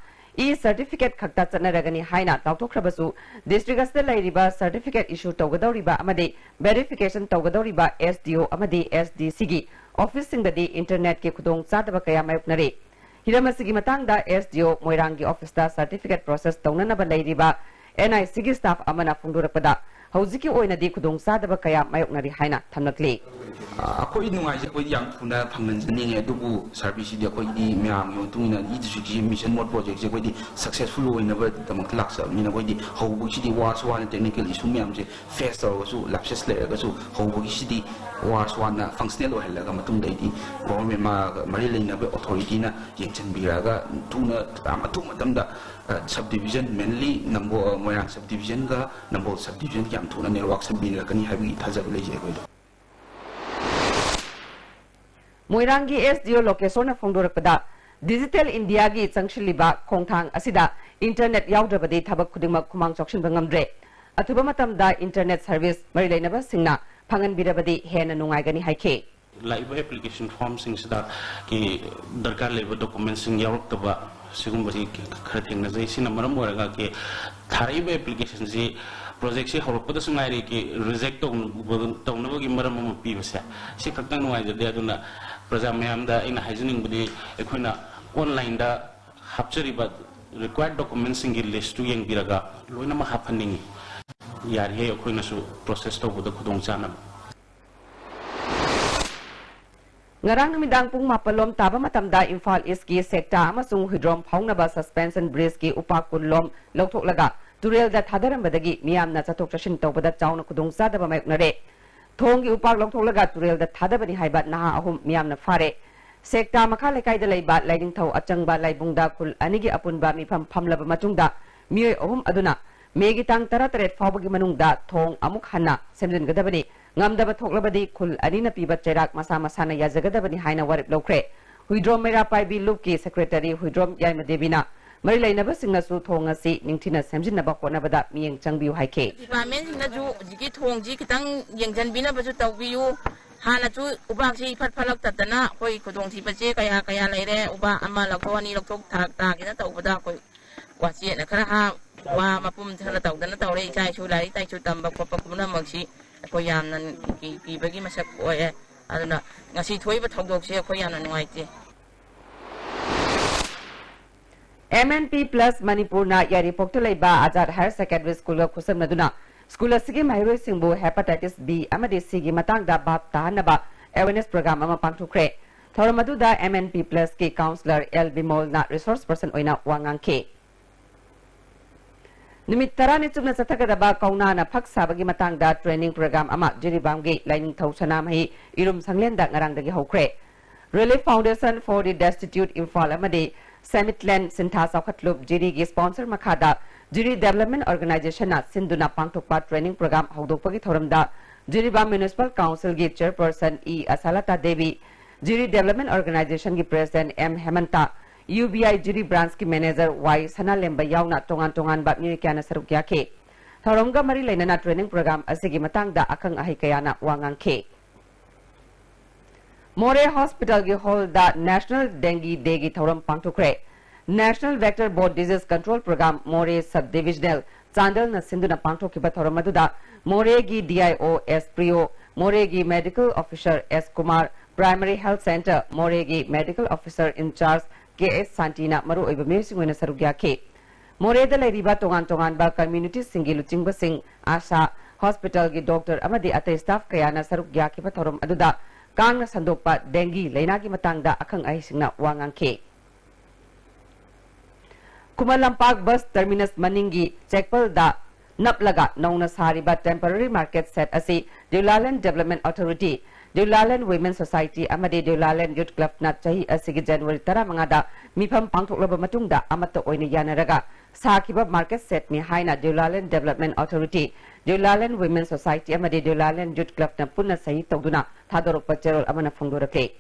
e-certificate ꯈꯛꯇ ꯆꯠꯅꯔꯒꯅꯤ ꯍꯥꯏꯅ ꯂꯥꯎꯊꯣꯛꯈ꯭ꯔꯕꯁꯨ, district ꯑꯁꯤꯗ ꯂꯩꯔꯤꯕ certificate issue ꯇꯧꯒꯗꯧꯔꯤꯕ ꯑꯃꯗꯤ verification ꯇꯧꯒꯗꯧꯔꯤꯕ SDO ꯑꯃꯗꯤ SDCꯒꯤ officeꯁꯤꯡꯗꯗꯤ internetꯀꯤ ꯈꯨꯗꯣꯡꯆꯥꯗꯕ ꯀꯌꯥ ꯃꯥꯌꯣꯛꯅꯔꯤ꯫ ꯍꯤꯔꯝ ꯑꯁꯤꯒꯤ ꯃꯇꯥꯡꯗ SDO ꯃꯣꯏꯔꯥꯡꯒꯤ officeꯇ certificate process ꯇꯧꯅꯅꯕ ꯂꯩꯔꯤꯕ ꯑꯦꯟ ꯑꯥꯏ ꯁꯤꯒꯤ staff ꯑꯃꯅ ꯐꯣꯡꯗꯣꯔꯛꯄꯗ, ꯍꯧꯖꯤꯛꯀꯤ ꯑꯣꯏꯅꯗꯤ ꯈꯨꯗꯣꯡꯆꯥꯗꯕ ꯀꯌꯥ ꯃꯥꯌꯣꯛꯅꯔꯤ ꯍꯥꯏꯅ ꯊꯝꯂꯛꯂꯤ꯫ ꯑꯩꯈꯣꯏ ꯅꯨꯡꯉꯥꯏꯖꯩ, ꯑꯩꯈꯣꯏꯗꯤ ꯌꯥꯝ ꯊꯨꯅ ꯐꯪꯍꯟꯖꯅꯤꯡꯉꯦ, ꯑꯗꯨꯕꯨ ꯁꯥꯔꯚꯤꯁꯁꯤꯗꯤ ꯑꯩꯈꯣꯏꯗꯤ ꯃꯌꯥꯝꯒꯤ ꯃꯇꯨꯡ ꯏꯟꯅ ꯏꯗꯨꯁꯨ ꯃꯤꯁꯟ ꯃꯣꯗ ꯄ꯭ꯔꯣꯖꯦꯛꯁꯦ ꯑꯩꯈꯣꯏꯗꯤ ꯁꯛꯁꯦꯁꯐꯨꯜ ꯑꯣꯏꯅꯕꯒꯤꯗꯃꯛꯇ ꯂꯥꯛꯆꯕꯅꯤꯅ, ꯑꯩꯈꯣꯏꯗꯤ ꯍꯧꯕꯒꯤꯁꯤꯗꯤ ꯋꯥꯁꯨ ꯋꯥꯅ ꯇꯦꯛꯅꯤꯀꯦꯜ ꯏꯁꯨ ꯃꯌꯥꯝꯁꯦ ꯐꯦꯁ ꯇꯧꯔꯒꯁꯨ, ꯂꯦꯞꯁꯦꯁ ꯂꯩꯔꯒꯁꯨ ꯍꯧꯕꯒꯤꯁꯤꯗꯤ ꯋꯥꯁꯨ ꯋꯥꯅ ꯐꯪꯁꯅꯦꯜ ꯑꯣꯏꯍꯜꯂꯒ ꯃꯇꯨꯡꯗ ꯑꯩꯗꯤ ꯒꯣꯚꯔꯟꯃꯦꯟ ꯃꯔꯤ ꯂꯩꯅꯕ ꯑꯣꯊꯣꯔꯤꯇꯤꯅ ꯌꯦꯡꯁꯤꯟꯕꯤꯔꯒ ꯊꯨꯅ ꯌꯥꯝ ꯑꯊꯨꯕ ꯃꯇꯝꯗ ꯁꯕ ꯗꯤꯕꯤꯖꯟ, ꯃꯦꯟꯂꯤ ꯅꯝꯕꯣꯜ, ꯃꯣꯏꯔꯥꯡ ꯁꯕ ꯗꯤꯕꯤꯖꯟꯒ ꯅꯝꯕꯣꯜ ꯁꯕ ꯗꯤꯕꯤꯖꯟꯒ ꯌꯥꯝ ꯊꯨꯅ ꯅꯦꯠꯋꯥꯛ ꯁꯝꯕꯤꯔꯛꯀꯅꯤ ꯍꯥꯏꯕꯒꯤ ꯊꯥꯖꯕ ꯂꯩꯖꯩ ꯑꯩꯈꯣꯏꯗꯣ꯫ ꯃꯣꯏꯔꯥꯡꯒꯤ ꯑꯦꯁ ꯗꯤ ꯑꯣ ꯂꯣꯀꯦꯁꯣꯔꯅ ꯐꯣꯡꯗꯣꯔꯛꯄꯗ, ꯗꯤꯖꯤꯇꯦꯜ ꯏꯟꯗꯤꯌꯥꯒꯤ ꯆꯪꯁꯤꯜꯂꯤꯕ ꯈꯣꯡꯊꯥꯡ ꯑꯁꯤꯗ ꯏꯟꯇꯔꯅꯦꯠ ꯌꯥꯎꯗ꯭ꯔꯕꯗꯤ ꯊꯕꯛ ꯈꯨꯗꯤꯡꯃꯛ ꯈꯨꯃꯥꯡ ꯆꯥꯎꯁꯤꯟꯕ ꯉꯝꯗ꯭ꯔꯦ꯫ ꯑꯊꯨꯕ ꯃꯇꯝꯗ ꯏꯟꯇꯔꯅꯦꯠ ꯁꯔꯚꯤꯁ ꯃꯔꯤ ꯂꯩꯅꯕꯁꯤꯡꯅ ꯐꯪꯍꯟꯕꯤꯔꯕꯗꯤ ꯍꯦꯟꯅ ꯅꯨꯡꯉꯥꯏꯒꯅꯤ ꯍꯥꯏꯈꯤ꯫ ꯂꯥꯛꯏꯕ ꯑꯦꯄ꯭ꯂꯤꯀꯦꯁꯟ ꯐꯣꯔꯝꯁꯤꯡꯁꯤꯗ ꯀꯤ ꯗꯔꯀꯥꯔ ꯂꯩꯕ ꯗꯣꯀꯨꯃꯦꯟꯁꯤꯡ ꯌꯥꯎꯔꯛꯇꯕ ꯁꯤꯒꯨꯝꯕꯁꯤ ꯈꯔ ꯊꯦꯡꯅꯖꯩ꯫ ꯁꯤꯅ ꯃꯔꯝ ꯑꯣꯏꯔꯒ ꯀꯤ ꯊꯥꯔꯛꯏꯕ ꯑꯦꯄ꯭ꯂꯤꯀꯦꯁꯟꯁꯤ ꯄ꯭ꯔꯣꯖꯦꯛꯁꯤ ꯍꯧꯔꯛꯄꯗꯁꯨ ꯉꯥꯏꯔꯤ ꯀꯤ ꯔꯤꯖꯦꯛ ꯇꯧꯅꯕꯒꯤ ꯃꯔꯝ ꯑꯃ ꯄꯤꯕꯁꯦ ꯁꯤ ꯈꯛꯇꯪ ꯅꯨꯡꯉꯥꯏꯖꯗꯦ꯫ ꯑꯗꯨꯅ ꯄ꯭ꯔꯖꯥ ꯃꯌꯥꯝꯗ ꯑꯩꯅ ꯍꯥꯏꯖꯅꯤꯡꯕꯗꯤ ꯑꯩꯈꯣꯏꯅ ꯑꯣꯟꯂꯥꯏꯟꯗ ꯍꯥꯞꯆꯔꯤꯕ ꯔꯤꯀ꯭ꯋꯥꯌꯔ ꯗꯣꯀꯨꯃꯦꯟꯁꯤꯡꯒꯤ ꯂꯤꯁꯇꯨ ꯌꯦꯡꯕꯤꯔꯒ ꯂꯣꯏꯅꯃꯛ ꯍꯥꯞꯍꯟꯅꯤꯡꯉꯤ꯫ ꯌꯥꯔꯤꯈꯩ ꯑꯩꯈꯣꯏꯅꯁꯨ ꯄ꯭ꯔꯣꯁꯦꯁ ꯇꯧꯕꯗ ꯈꯨꯗꯣꯡ ꯆꯥꯅꯕ꯫ ꯉꯔꯥꯡ ꯅꯨꯃꯤꯗꯥꯡ ꯄꯨꯡ ꯃꯥꯄꯜ ꯂꯣꯝ ꯇꯥꯕ ꯃꯇꯝꯗ ꯏꯝꯐꯥꯜ ꯏꯁꯀꯤ ꯁꯦꯛꯇꯥ ꯑꯃꯁꯨꯡ ꯍꯨꯏꯗ꯭ꯔꯣꯝ ꯐꯥꯎꯅꯕ ꯁꯁꯄꯦꯟꯁꯟ ꯕ꯭ꯔꯤꯖꯀꯤ ꯎꯄꯥꯛ ꯀꯨꯟ ꯂꯣꯝ ꯂꯧꯊꯣꯛꯂꯒ ꯇꯨꯔꯦꯜꯗ ꯊꯥꯗꯔꯝꯕꯗꯒꯤ ꯃꯤꯌꯥꯝꯅ ꯆꯠꯊꯣꯛ ꯆꯠꯁꯤꯟ ꯇꯧꯕꯗ ꯆꯥꯎꯅ ꯈꯨꯗꯣꯡꯆꯥꯗꯕ ꯃꯥꯌꯣꯛꯅꯔꯦ꯫ ꯊꯣꯡꯒꯤ ꯎꯄꯥꯛ ꯂꯧꯊꯣꯛꯂꯒ ꯇꯨꯔꯦꯜꯗ ꯊꯥꯗꯕꯅꯤ ꯍꯥꯏꯕ ꯅꯍꯥ ꯑꯍꯨꯝ ꯃꯤꯌꯥꯝꯅ ꯐꯥꯔꯦ꯫ ꯁꯦꯛꯇꯥ ꯃꯈꯥ ꯂꯩꯀꯥꯏꯗ ꯂꯩꯕ ꯂꯥꯏꯅꯤꯡꯊꯧ ꯑꯆꯪꯕ ꯂꯥꯏꯕꯨꯡꯗ ꯈꯨꯜ ꯑꯅꯤꯒꯤ ꯑꯄꯨꯟꯕ ꯃꯤꯐꯝ ꯐꯝꯂꯕ ꯃꯇꯨꯡꯗ ꯃꯤꯑꯣꯏ ꯑꯍꯨꯝ ꯑꯗꯨꯅ ꯃꯦꯒꯤ ꯇꯥꯡ ꯇꯔꯥꯇꯔꯦꯠ ꯐꯥꯎꯕꯒꯤ ꯃꯅꯨꯡꯗ ꯊꯣꯡ ꯑꯃꯨꯛ ꯍꯟꯅ ꯁꯦꯝꯖꯤꯟꯒꯗꯕꯅꯤ꯫ ꯉꯝꯗꯕ ꯊꯣꯛꯂꯕꯗꯤ ꯈꯨꯜ ꯑꯅꯤꯅ ꯄꯤꯕ ꯆꯩꯔꯥꯛ ꯃꯁꯥ ꯃꯁꯥꯅ ꯌꯥꯖꯒꯗꯕꯅꯤ ꯍꯥꯏꯅ ꯋꯥꯔꯦꯞ ꯂꯧꯈ꯭ꯔꯦ꯫ ꯍꯨꯏꯗ꯭ꯔꯣꯝ ꯃꯩꯔꯥ ꯄꯥꯏꯕꯤ ꯂꯨꯞꯀꯤ ꯁꯦꯀ꯭ꯔꯦꯇꯔꯤ ꯍꯨꯏꯗ꯭ꯔꯣꯝ ꯌꯥꯏꯃꯗꯦꯕꯤꯅ ꯃꯔꯤ ꯂꯩꯅꯕꯁꯤꯡꯅꯁꯨ ꯊꯣꯡ ꯑꯁꯤ ꯅꯤꯡꯊꯤꯅ ꯁꯦꯝꯖꯤꯟꯅꯕ ꯍꯣꯠꯅꯕꯗ ꯃꯤꯠꯌꯦꯡ ꯆꯪꯕꯤꯌꯨ ꯍꯥꯏꯈꯤ꯫ ꯗꯤꯄꯥꯔꯠꯃꯦꯟꯁꯤꯡꯅꯁꯨ ꯍꯧꯖꯤꯛꯀꯤ ꯊꯣꯡꯁꯤ ꯈꯤꯇꯪ ꯌꯦꯡꯁꯤꯟꯕꯤꯅꯕꯁꯨ ꯇꯧꯕꯤꯌꯨ꯫ ꯍꯥꯟꯅꯁꯨ ꯎꯕꯥꯛꯁꯤ ꯏꯐꯠ ꯐꯠꯂꯛꯇꯗꯅ ꯑꯩꯈꯣꯏ ꯈꯨꯗꯣꯡꯊꯤꯕꯁꯦ ꯀꯌꯥ ꯀꯌꯥ ꯂꯩꯔꯦ꯫ ꯎꯕꯥꯛ ꯑꯃ ꯂꯧꯊꯣꯛ ꯑꯅꯤ ꯂꯧꯊꯣꯛ ꯊꯥꯛ ꯇꯥꯒꯦꯅ ꯇꯧꯕꯗ ꯑꯩꯈꯣꯏ ꯋꯥꯆꯦꯠꯅ ꯈꯔ ꯍꯥꯞ, ꯋꯥ ꯃꯄꯨꯝ ꯈꯔ ꯇꯧꯗꯅ ꯇꯧꯔꯦ꯫ ꯏꯆꯥ ꯏꯁꯨ ꯂꯥꯏꯔꯤꯛ ꯂꯥꯏꯁꯨ ꯇꯝꯕ ꯈꯣꯠꯄ ꯄꯨꯝꯅꯃꯛꯁꯤ ꯑꯩꯈꯣꯏ ꯌꯥꯝꯅ ꯀꯤ- ꯀꯤꯕꯒꯤ ꯃꯁꯛ ꯑꯣꯏꯔꯦ꯫ ꯑꯗꯨꯅ ꯉꯁꯤ ꯊꯣꯛꯏꯕ ꯊꯧꯗꯣꯛꯁꯦ ꯑꯩꯈꯣꯏ ꯌꯥꯝꯅ ꯅꯨꯡꯉꯥꯏꯇꯦ꯫ M N P Plus ꯃꯅꯤꯄꯨꯔꯅ ꯌꯥꯏꯔꯤꯄꯣꯛꯇ ꯂꯩꯕ ꯑꯖꯥꯗ ꯍꯥꯌꯔ ꯁꯦꯀꯦꯟꯗꯔꯤ ꯁ꯭ꯀꯨꯜꯒ ꯈꯨꯠꯁꯝꯅꯗꯨꯅ ꯁ꯭ꯀꯨꯜ ꯑꯁꯤꯒꯤ ꯃꯍꯩꯔꯣꯏꯁꯤꯡꯕꯨ hepatitis B ꯑꯃꯗꯤ C ꯒꯤ ꯃꯇꯥꯡꯗ ꯚꯥꯞ ꯇꯥꯍꯟꯅꯕ awareness program ꯑꯃ ꯄꯥꯡꯊꯣꯛꯈ꯭ꯔꯦ꯫ ꯊꯧꯔꯝ ꯑꯗꯨꯗ M N P Plus ꯀꯤ counsellor L ꯕꯤꯃꯣꯜꯅ resource person ꯑꯣꯏꯅ ꯋꯥ ꯉꯥꯡꯈꯤ꯫ ꯅꯨꯃꯤꯠ ꯇꯔꯥꯅꯤ ꯆꯨꯞꯅ ꯆꯠꯊꯒꯗꯕ ꯀꯧꯅꯥꯅ ꯐꯛ ꯁꯥꯕꯒꯤ ꯃꯇꯥꯡꯗ training program ꯑꯃ ꯖꯤꯔꯤꯕꯥꯝꯒꯤ ꯂꯥꯏꯅꯤꯡꯊꯧ ꯁꯅꯥꯃꯍꯤ ꯏꯔꯨꯝ ꯁꯪꯂꯦꯟꯗ ꯉꯔꯥꯡꯗꯒꯤ ꯍꯧꯈ꯭ꯔꯦ꯫ Relief Foundation for the Destitute Imphal ꯑꯃꯗꯤ Semitland ꯁꯤꯟꯊꯥ ꯆꯥꯎꯈꯠꯂꯨꯞ ꯖꯤꯔꯤꯒꯤ sponsor ꯃꯈꯥꯗ ꯖꯤꯔꯤ Development Organization ꯅ ꯁꯤꯟꯗꯨꯅ ꯄꯥꯡꯊꯣꯛꯄ training program ꯍꯧꯗꯣꯛꯄꯒꯤ ꯊꯧꯔꯝꯗ ꯖꯤꯔꯤꯕꯥꯝ Municipal Council ꯒꯤ chairperson E Asalata Devi, Jiri Development Organization ꯒꯤ president M Hemanta, U B I Jiri branch ꯀꯤ manager ꯋꯥꯏ ꯁꯅꯥꯂꯦꯝꯕ ꯌꯥꯎꯅ ꯇꯣꯉꯥꯟ ꯇꯣꯉꯥꯟꯕ ꯃꯤꯑꯣꯏ ꯀꯌꯥꯅ ꯁꯔꯨꯛ ꯌꯥꯈꯤ꯫ ꯊꯧꯔꯝꯒ ꯃꯔꯤ ꯂꯩꯅꯅ training program ꯑꯁꯤꯒꯤ ꯃꯇꯥꯡꯗ ꯑꯈꯪ ꯑꯍꯩ ꯀꯌꯥꯅ ꯋꯥ ꯉꯥꯡꯈꯤ꯫ ꯃꯣꯔꯦ hospital ꯒꯤ hall ꯗ National Dengue Day ꯒꯤ ꯊꯧꯔꯝ ꯄꯥꯡꯊꯣꯛꯈ꯭ꯔꯦ꯫ National Vector Borne Disease Control Program ꯃꯣꯔꯦ Sub Divisional ꯆꯥꯟꯗꯦꯜꯅ ꯁꯤꯟꯗꯨꯅ ꯄꯥꯡꯊꯣꯛꯈꯤꯕ ꯊꯧꯔꯝ ꯑꯗꯨꯗ ꯃꯣꯔꯦꯒꯤ D I O S ꯄ꯭ꯔꯤꯌꯣ, ꯃꯣꯔꯦꯒꯤ medical officer S Kumar, Primary Health Centre ꯃꯣꯔꯦꯒꯤ medical officer in charge ꯀꯦ ꯑꯦꯁ ꯁꯥꯟꯇꯤꯅ ꯃꯔꯨꯑꯣꯏꯕ ꯃꯤꯑꯣꯏꯁꯤꯡ ꯑꯣꯏꯅ ꯁꯔꯨꯛ ꯌꯥꯈꯤ꯫ ꯃꯣꯔꯦꯗ ꯂꯩꯔꯤꯕ ꯇꯣꯉꯥꯟ ꯇꯣꯉꯥꯟꯕ community ꯁꯤꯡꯒꯤ ꯂꯨꯆꯤꯡꯕꯁꯤꯡ, ꯑꯥꯁꯥ, hospital ꯒꯤ doctor ꯑꯃꯗꯤ ꯑꯇꯩ staff ꯀꯌꯥꯅ ꯁꯔꯨꯛ ꯌꯥꯈꯤꯕ ꯊꯧꯔꯝ ꯑꯗꯨꯗ ꯀꯥꯡꯅ ꯁꯟꯗꯣꯛꯄ dengue ꯂꯩꯅꯥꯒꯤ ꯃꯇꯥꯡꯗ ꯑꯈꯪ ꯑꯍꯩꯁꯤꯡꯅ ꯋꯥ ꯉꯥꯡꯈꯤ꯫ ꯈꯨꯃꯟ ꯂꯝꯄꯥꯛ bus terminus ꯃꯅꯤꯡꯒꯤ ꯆꯦꯛꯄꯜꯗ ꯅꯞꯂꯒ ꯅꯧꯅ ꯁꯥꯔꯤꯕ temporary market shed ꯑꯁꯤ ꯗꯤꯎꯂꯥꯂꯦꯟ Development Authority, ꯗꯤꯎꯂꯥꯂꯦꯟ Women Society ꯑꯃꯗꯤ ꯗꯤꯎꯂꯥꯂꯦꯟ Youth Club ꯅ ꯆꯍꯤ ꯑꯁꯤꯒꯤ January ꯇꯔꯥꯃꯉꯥꯗ ꯃꯤꯐꯝ ꯄꯥꯡꯊꯣꯛꯂꯕ ꯃꯇꯨꯡꯗ ꯑꯃꯠꯇ ꯑꯣꯏꯅ ꯌꯥꯅꯔꯒ ꯁꯥꯈꯤꯕ market shed ꯅꯤ ꯍꯥꯏꯅ ꯗꯤꯎꯂꯥꯂꯦꯟ Development Authority, ꯗꯤꯎꯂꯥꯂꯦꯟ Women Society ꯑꯃꯗꯤ ꯗꯤꯎꯂꯥꯂꯦꯟ Youth Club ꯅ ꯄꯨꯟꯅ ꯁꯍꯤ ꯇꯧꯗꯨꯅ ꯊꯥꯗꯣꯔꯛꯄ ꯆꯦꯔꯣꯜ ꯑꯃꯅ ꯐꯣꯡꯗꯣꯔꯛꯂꯤ꯫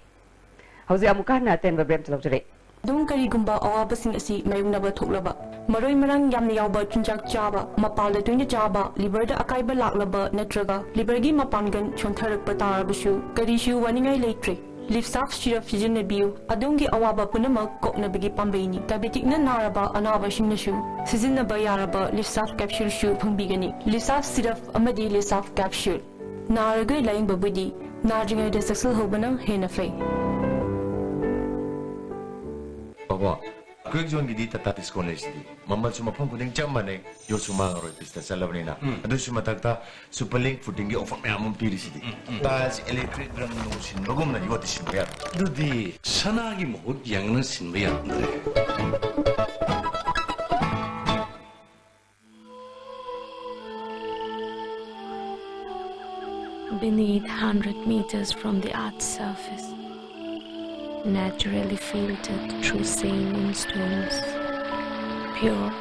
ꯍꯧꯖꯤꯛ ꯑꯃꯨꯛꯀ ꯍꯟꯅ ꯑꯇꯦꯟꯕ ꯕ꯭ꯔꯦꯝꯇ ꯂꯧꯖꯔꯛꯏ꯫ ꯑꯗꯨꯝ ꯀꯔꯤꯒꯨꯝꯕ ꯑꯋꯥꯕꯁꯤꯡ ꯑꯁꯤ ꯃꯥꯌꯣꯛꯅꯕ ꯊꯣꯛꯂꯕ, ꯃꯔꯣꯏ ꯃꯔꯥꯡ ꯌꯥꯝꯅ ꯌꯥꯎꯕ ꯆꯤꯟꯖꯥꯛ ꯆꯥꯕ, ꯃꯄꯥꯜꯗ ꯇꯣꯏꯅ ꯆꯥꯕ, liver ꯗ ꯑꯀꯥꯏꯕ ꯂꯥꯛꯂꯕ ꯅꯠꯇ꯭ꯔꯒ liver ꯒꯤ ꯃꯄꯥꯡꯒꯜ ꯁꯣꯟꯊꯔꯛꯄ ꯇꯥꯔꯕꯁꯨ ꯀꯔꯤꯁꯨ ꯋꯥꯅꯤꯡꯉꯥꯏ ꯂꯩꯇ꯭ꯔꯦ꯫ Livsaf syrup ꯁꯤꯖꯤꯟꯅꯕꯤꯌꯨ꯫ ꯑꯗꯣꯝꯒꯤ ꯑꯋꯥꯕ ꯄꯨꯝꯅꯃꯛ ꯀꯣꯛꯅꯕꯒꯤ ꯄꯥꯝꯕꯩꯅꯤ꯫ Diabetic ꯅ ꯅꯥꯔꯕ ꯑꯅꯥꯕꯁꯤꯡꯅꯁꯨ ꯁꯤꯖꯤꯟꯅꯕ ꯌꯥꯔꯕ Livsaf capsule ꯁꯨ ꯐꯪꯕꯤꯒꯅꯤ꯫ Livsaf syrup ꯑꯃꯗꯤ Livsaf capsule꯫ ꯅꯥꯔꯒ ꯂꯥꯌꯦꯡꯕꯕꯨꯗꯤ ꯅꯥꯗ꯭ꯔꯤꯉꯩꯗ ꯆꯦꯛꯁꯤꯜꯍꯧꯕꯅ ꯍꯦꯟꯅ ꯐꯩ꯫ ꯕꯕꯥ, ꯑꯩꯈꯣꯏ ꯖꯣꯟꯒꯤꯗꯤ ꯇꯥꯇꯥ ꯗꯤꯁꯀꯣꯟ ꯂꯩꯁꯤꯗꯤ ꯃꯃꯜꯁꯨ ꯃꯐꯝ ꯈꯨꯗꯤꯡ ꯆꯞ ꯃꯥꯟꯅꯩ, ꯌꯣꯠꯁꯨ ꯃꯥꯡꯉꯔꯣꯏ, ꯄꯤꯁꯇ ꯆꯠꯂꯕꯅꯤꯅ꯫ ꯎꯝ꯫ ꯑꯗꯨꯁꯨ ꯃꯊꯛꯇ ꯁꯨꯄꯔ ꯂꯤꯡ ꯐꯨꯇꯤꯡꯒꯤ ꯑꯣꯐꯔ ꯃꯌꯥꯝ ꯑꯃ ꯄꯤꯔꯤꯁꯤꯗꯤ꯫ ꯎꯝ, ꯎꯝ꯫ ꯇꯥꯏꯜꯁ, ꯏꯂꯦꯛꯇ꯭ꯔꯤꯛ, ꯔꯪ ꯅꯨꯡ ꯁꯤꯟꯕꯒꯨꯝꯅ ꯌꯣꯠꯇꯤ ꯁꯤꯟꯕ ꯌꯥꯔꯣꯏ꯫ ꯑꯗꯨꯗꯤ ꯁꯅꯥꯒꯤ ꯃꯍꯨꯠ ꯌꯥꯡꯅ ꯁꯤꯟꯕ ꯌꯥꯔꯝꯗ꯭ꯔꯦ꯫ Beneath, hundred meters from the earth's surface, naturally filtered through saline stones, pure,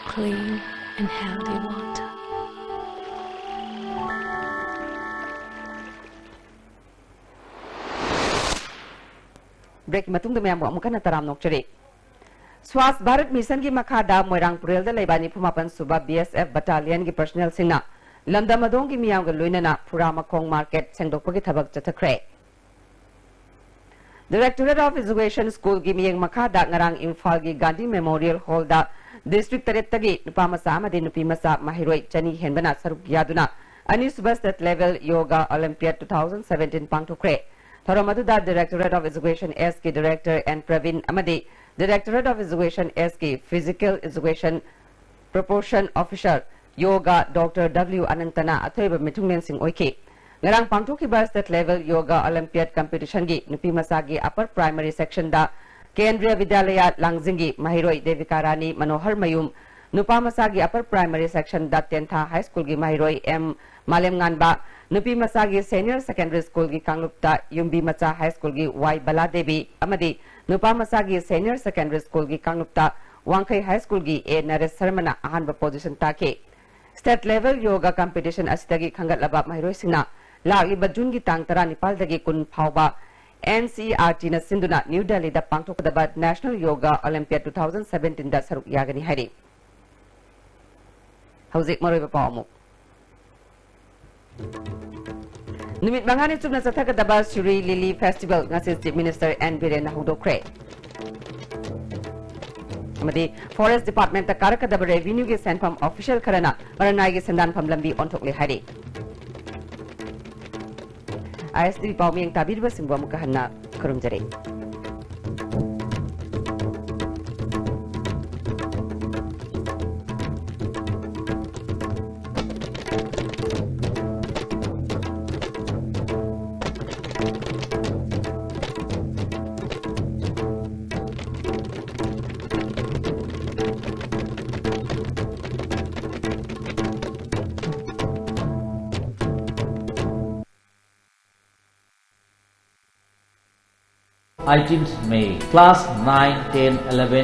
clean, and healthy water. Break ꯃꯇꯨꯡꯗ ꯃꯌꯥꯝꯕꯨ ꯑꯃꯨꯛ ꯍꯟꯅ ꯇꯔꯥꯝꯅ ꯑꯣꯛꯆꯔꯤ꯫ ꯁ꯭ꯋꯥꯁ ꯚꯥꯔꯠ ꯃꯤꯁꯟꯒꯤ ꯃꯈꯥꯗ ꯃꯣꯏꯔꯥꯡ ꯄꯨꯔꯦꯜꯗ ꯂꯩꯕ ꯅꯤꯐꯨ ꯃꯥꯄꯟ ꯁꯨꯕ B S F battalionꯒꯤ personnelꯁꯤꯡꯅ ꯂꯝꯗꯝ ꯑꯗꯣꯝꯒꯤ ꯃꯤꯌꯥꯝꯒ ꯂꯣꯏꯅꯅ ꯐꯨꯔꯥ ꯃꯈꯣꯡ market ꯁꯦꯡꯗꯣꯛꯄꯒꯤ ꯊꯕꯛ ꯆꯠꯊꯈ꯭ꯔꯦ꯫ Directorate of Education Schoolꯒꯤ ꯃꯤꯠꯌꯦꯡ ꯃꯈꯥꯗ ꯉꯔꯥꯡ ꯏꯝꯐꯥꯜꯒꯤ ꯒꯥꯟꯙꯤ Memorial Hallꯗ district ꯇꯔꯦꯠꯇꯒꯤ ꯅꯨꯄꯥ ꯃꯆꯥ ꯑꯃꯗꯤ ꯅꯨꯄꯤ ꯃꯆꯥ ꯃꯍꯩꯔꯣꯏ ꯆꯅꯤ ꯍꯦꯟꯕꯅ ꯁꯔꯨꯛ ꯌꯥꯗꯨꯅ ꯑꯅꯤꯁꯨꯕ State Level Yoga Olympiad two thousand seventeen ꯄꯥꯡꯊꯣꯛꯈ꯭ꯔꯦ꯫ ꯊꯧꯔꯝ ꯑꯗꯨꯗ Directorate of Education Sꯀꯤ Director N Praveen ꯑꯃꯗꯤ Directorate of Education Sꯀꯤ Physical Education Proportion Officer Yoga Doctor W ꯑꯅꯟꯇꯅ ꯑꯊꯣꯏꯕ ꯃꯤꯊꯨꯡꯂꯦꯟꯁꯤꯡ ꯑꯣꯏꯈꯤ꯫ ꯉꯔꯥꯡ ꯄꯥꯡꯊꯣꯛꯈꯤꯕ State Level Yoga Olympiad Competitionꯒꯤ ꯅꯨꯄꯤ ꯃꯆꯥꯒꯤ Upper Primary Sectionꯗ ꯀꯦꯟꯗ꯭ꯔꯤꯌ ꯕꯤꯗ꯭ꯌꯥꯂꯌ ꯂꯥꯡꯖꯤꯡꯒꯤ ꯃꯍꯩꯔꯣꯏ ꯗꯦꯕꯤꯀꯥ ꯔꯥꯅꯤ ꯃꯅꯣꯍꯔ ꯃꯌꯨꯝ, ꯅꯨꯄꯥ ꯃꯆꯥꯒꯤ Upper Primary Sectionꯗ ꯇꯦꯟꯊꯥ High Schoolꯒꯤ ꯃꯍꯩꯔꯣꯏ M ꯃꯥꯂꯦꯝꯉꯥꯟꯕ, ꯅꯨꯄꯤ ꯃꯆꯥꯒꯤ Senior Secondary Schoolꯒꯤ ꯀꯥꯡꯂꯨꯞꯇ ꯌꯨꯝꯕꯤ ꯃꯆꯥ High Schoolꯒꯤ Y ꯕꯂꯥ ꯗꯦꯕꯤ ꯑꯃꯗꯤ ꯅꯨꯄꯥ ꯃꯆꯥꯒꯤ Senior Secondary Schoolꯒꯤ ꯀꯥꯡꯂꯨꯞꯇ ꯋꯥꯡꯈꯩ High Schoolꯒꯤ A ꯅꯔꯦꯁ ꯁꯔꯃꯅ ꯑꯍꯥꯟꯕ position ꯇꯥꯈꯤ꯫ State Level Yoga Competition ꯑꯁꯤꯗꯒꯤ ꯈꯟꯒꯠꯂꯕ ꯃꯍꯩꯔꯣꯏꯁꯤꯡꯅ ꯂꯥꯛꯂꯤꯕ ꯖꯨꯟꯒꯤ ꯇꯥꯡ ꯇꯔꯥꯅꯤꯄꯥꯜꯗꯒꯤ ꯀꯨꯟ ꯐꯥꯎꯕ NCERTꯅ ꯁꯤꯟꯗꯨꯅ ꯅ꯭ꯌꯨ ꯗꯦꯜꯂꯤꯗ ꯄꯥꯡꯊꯣꯛꯀꯗꯕ National Yoga Olympiad two thousand seventeenꯗ ꯁꯔꯨꯛ ꯌꯥꯒꯅꯤ ꯍꯥꯏꯔꯤ꯫ ꯍꯧꯖꯤꯛ ꯃꯔꯨꯑꯣꯏꯕ ꯄꯥꯎ ꯑꯃꯨꯛ꯫ ꯅꯨꯃꯤꯠ ꯃꯉꯥꯅꯤ ꯆꯨꯞꯅ ꯆꯠꯊꯒꯗꯕ ꯁꯤꯔꯨꯏ ꯂꯤꯂꯤ Festival ꯉꯁꯤ Chief Minister N ꯕꯤꯔꯦꯟꯅ ꯍꯧꯗꯣꯛꯈ꯭ꯔꯦ꯫ ꯑꯃꯗꯤ Forest Departmentꯇ ꯀꯥꯔꯛꯀꯗꯕ revenueꯒꯤ ꯁꯦꯟꯐꯝ official ꯈꯔꯅ ꯃꯔꯅꯥꯏꯒꯤ ꯁꯦꯟꯗꯥꯟꯐꯝ ꯂꯝꯕꯤ ꯑꯣꯟꯊꯣꯛꯂꯦ ꯍꯥꯏꯔꯤ꯫ ISTV ꯄꯥꯎ ꯃꯤꯌꯦꯡ ꯇꯥꯕꯤꯔꯤꯕꯁꯤꯡꯕꯨ ꯑꯃꯨꯛꯀ ꯍꯟꯅ ꯈꯨꯔꯨꯝꯖꯔꯤ꯫ eighteenth May, class nine, ten, eleven,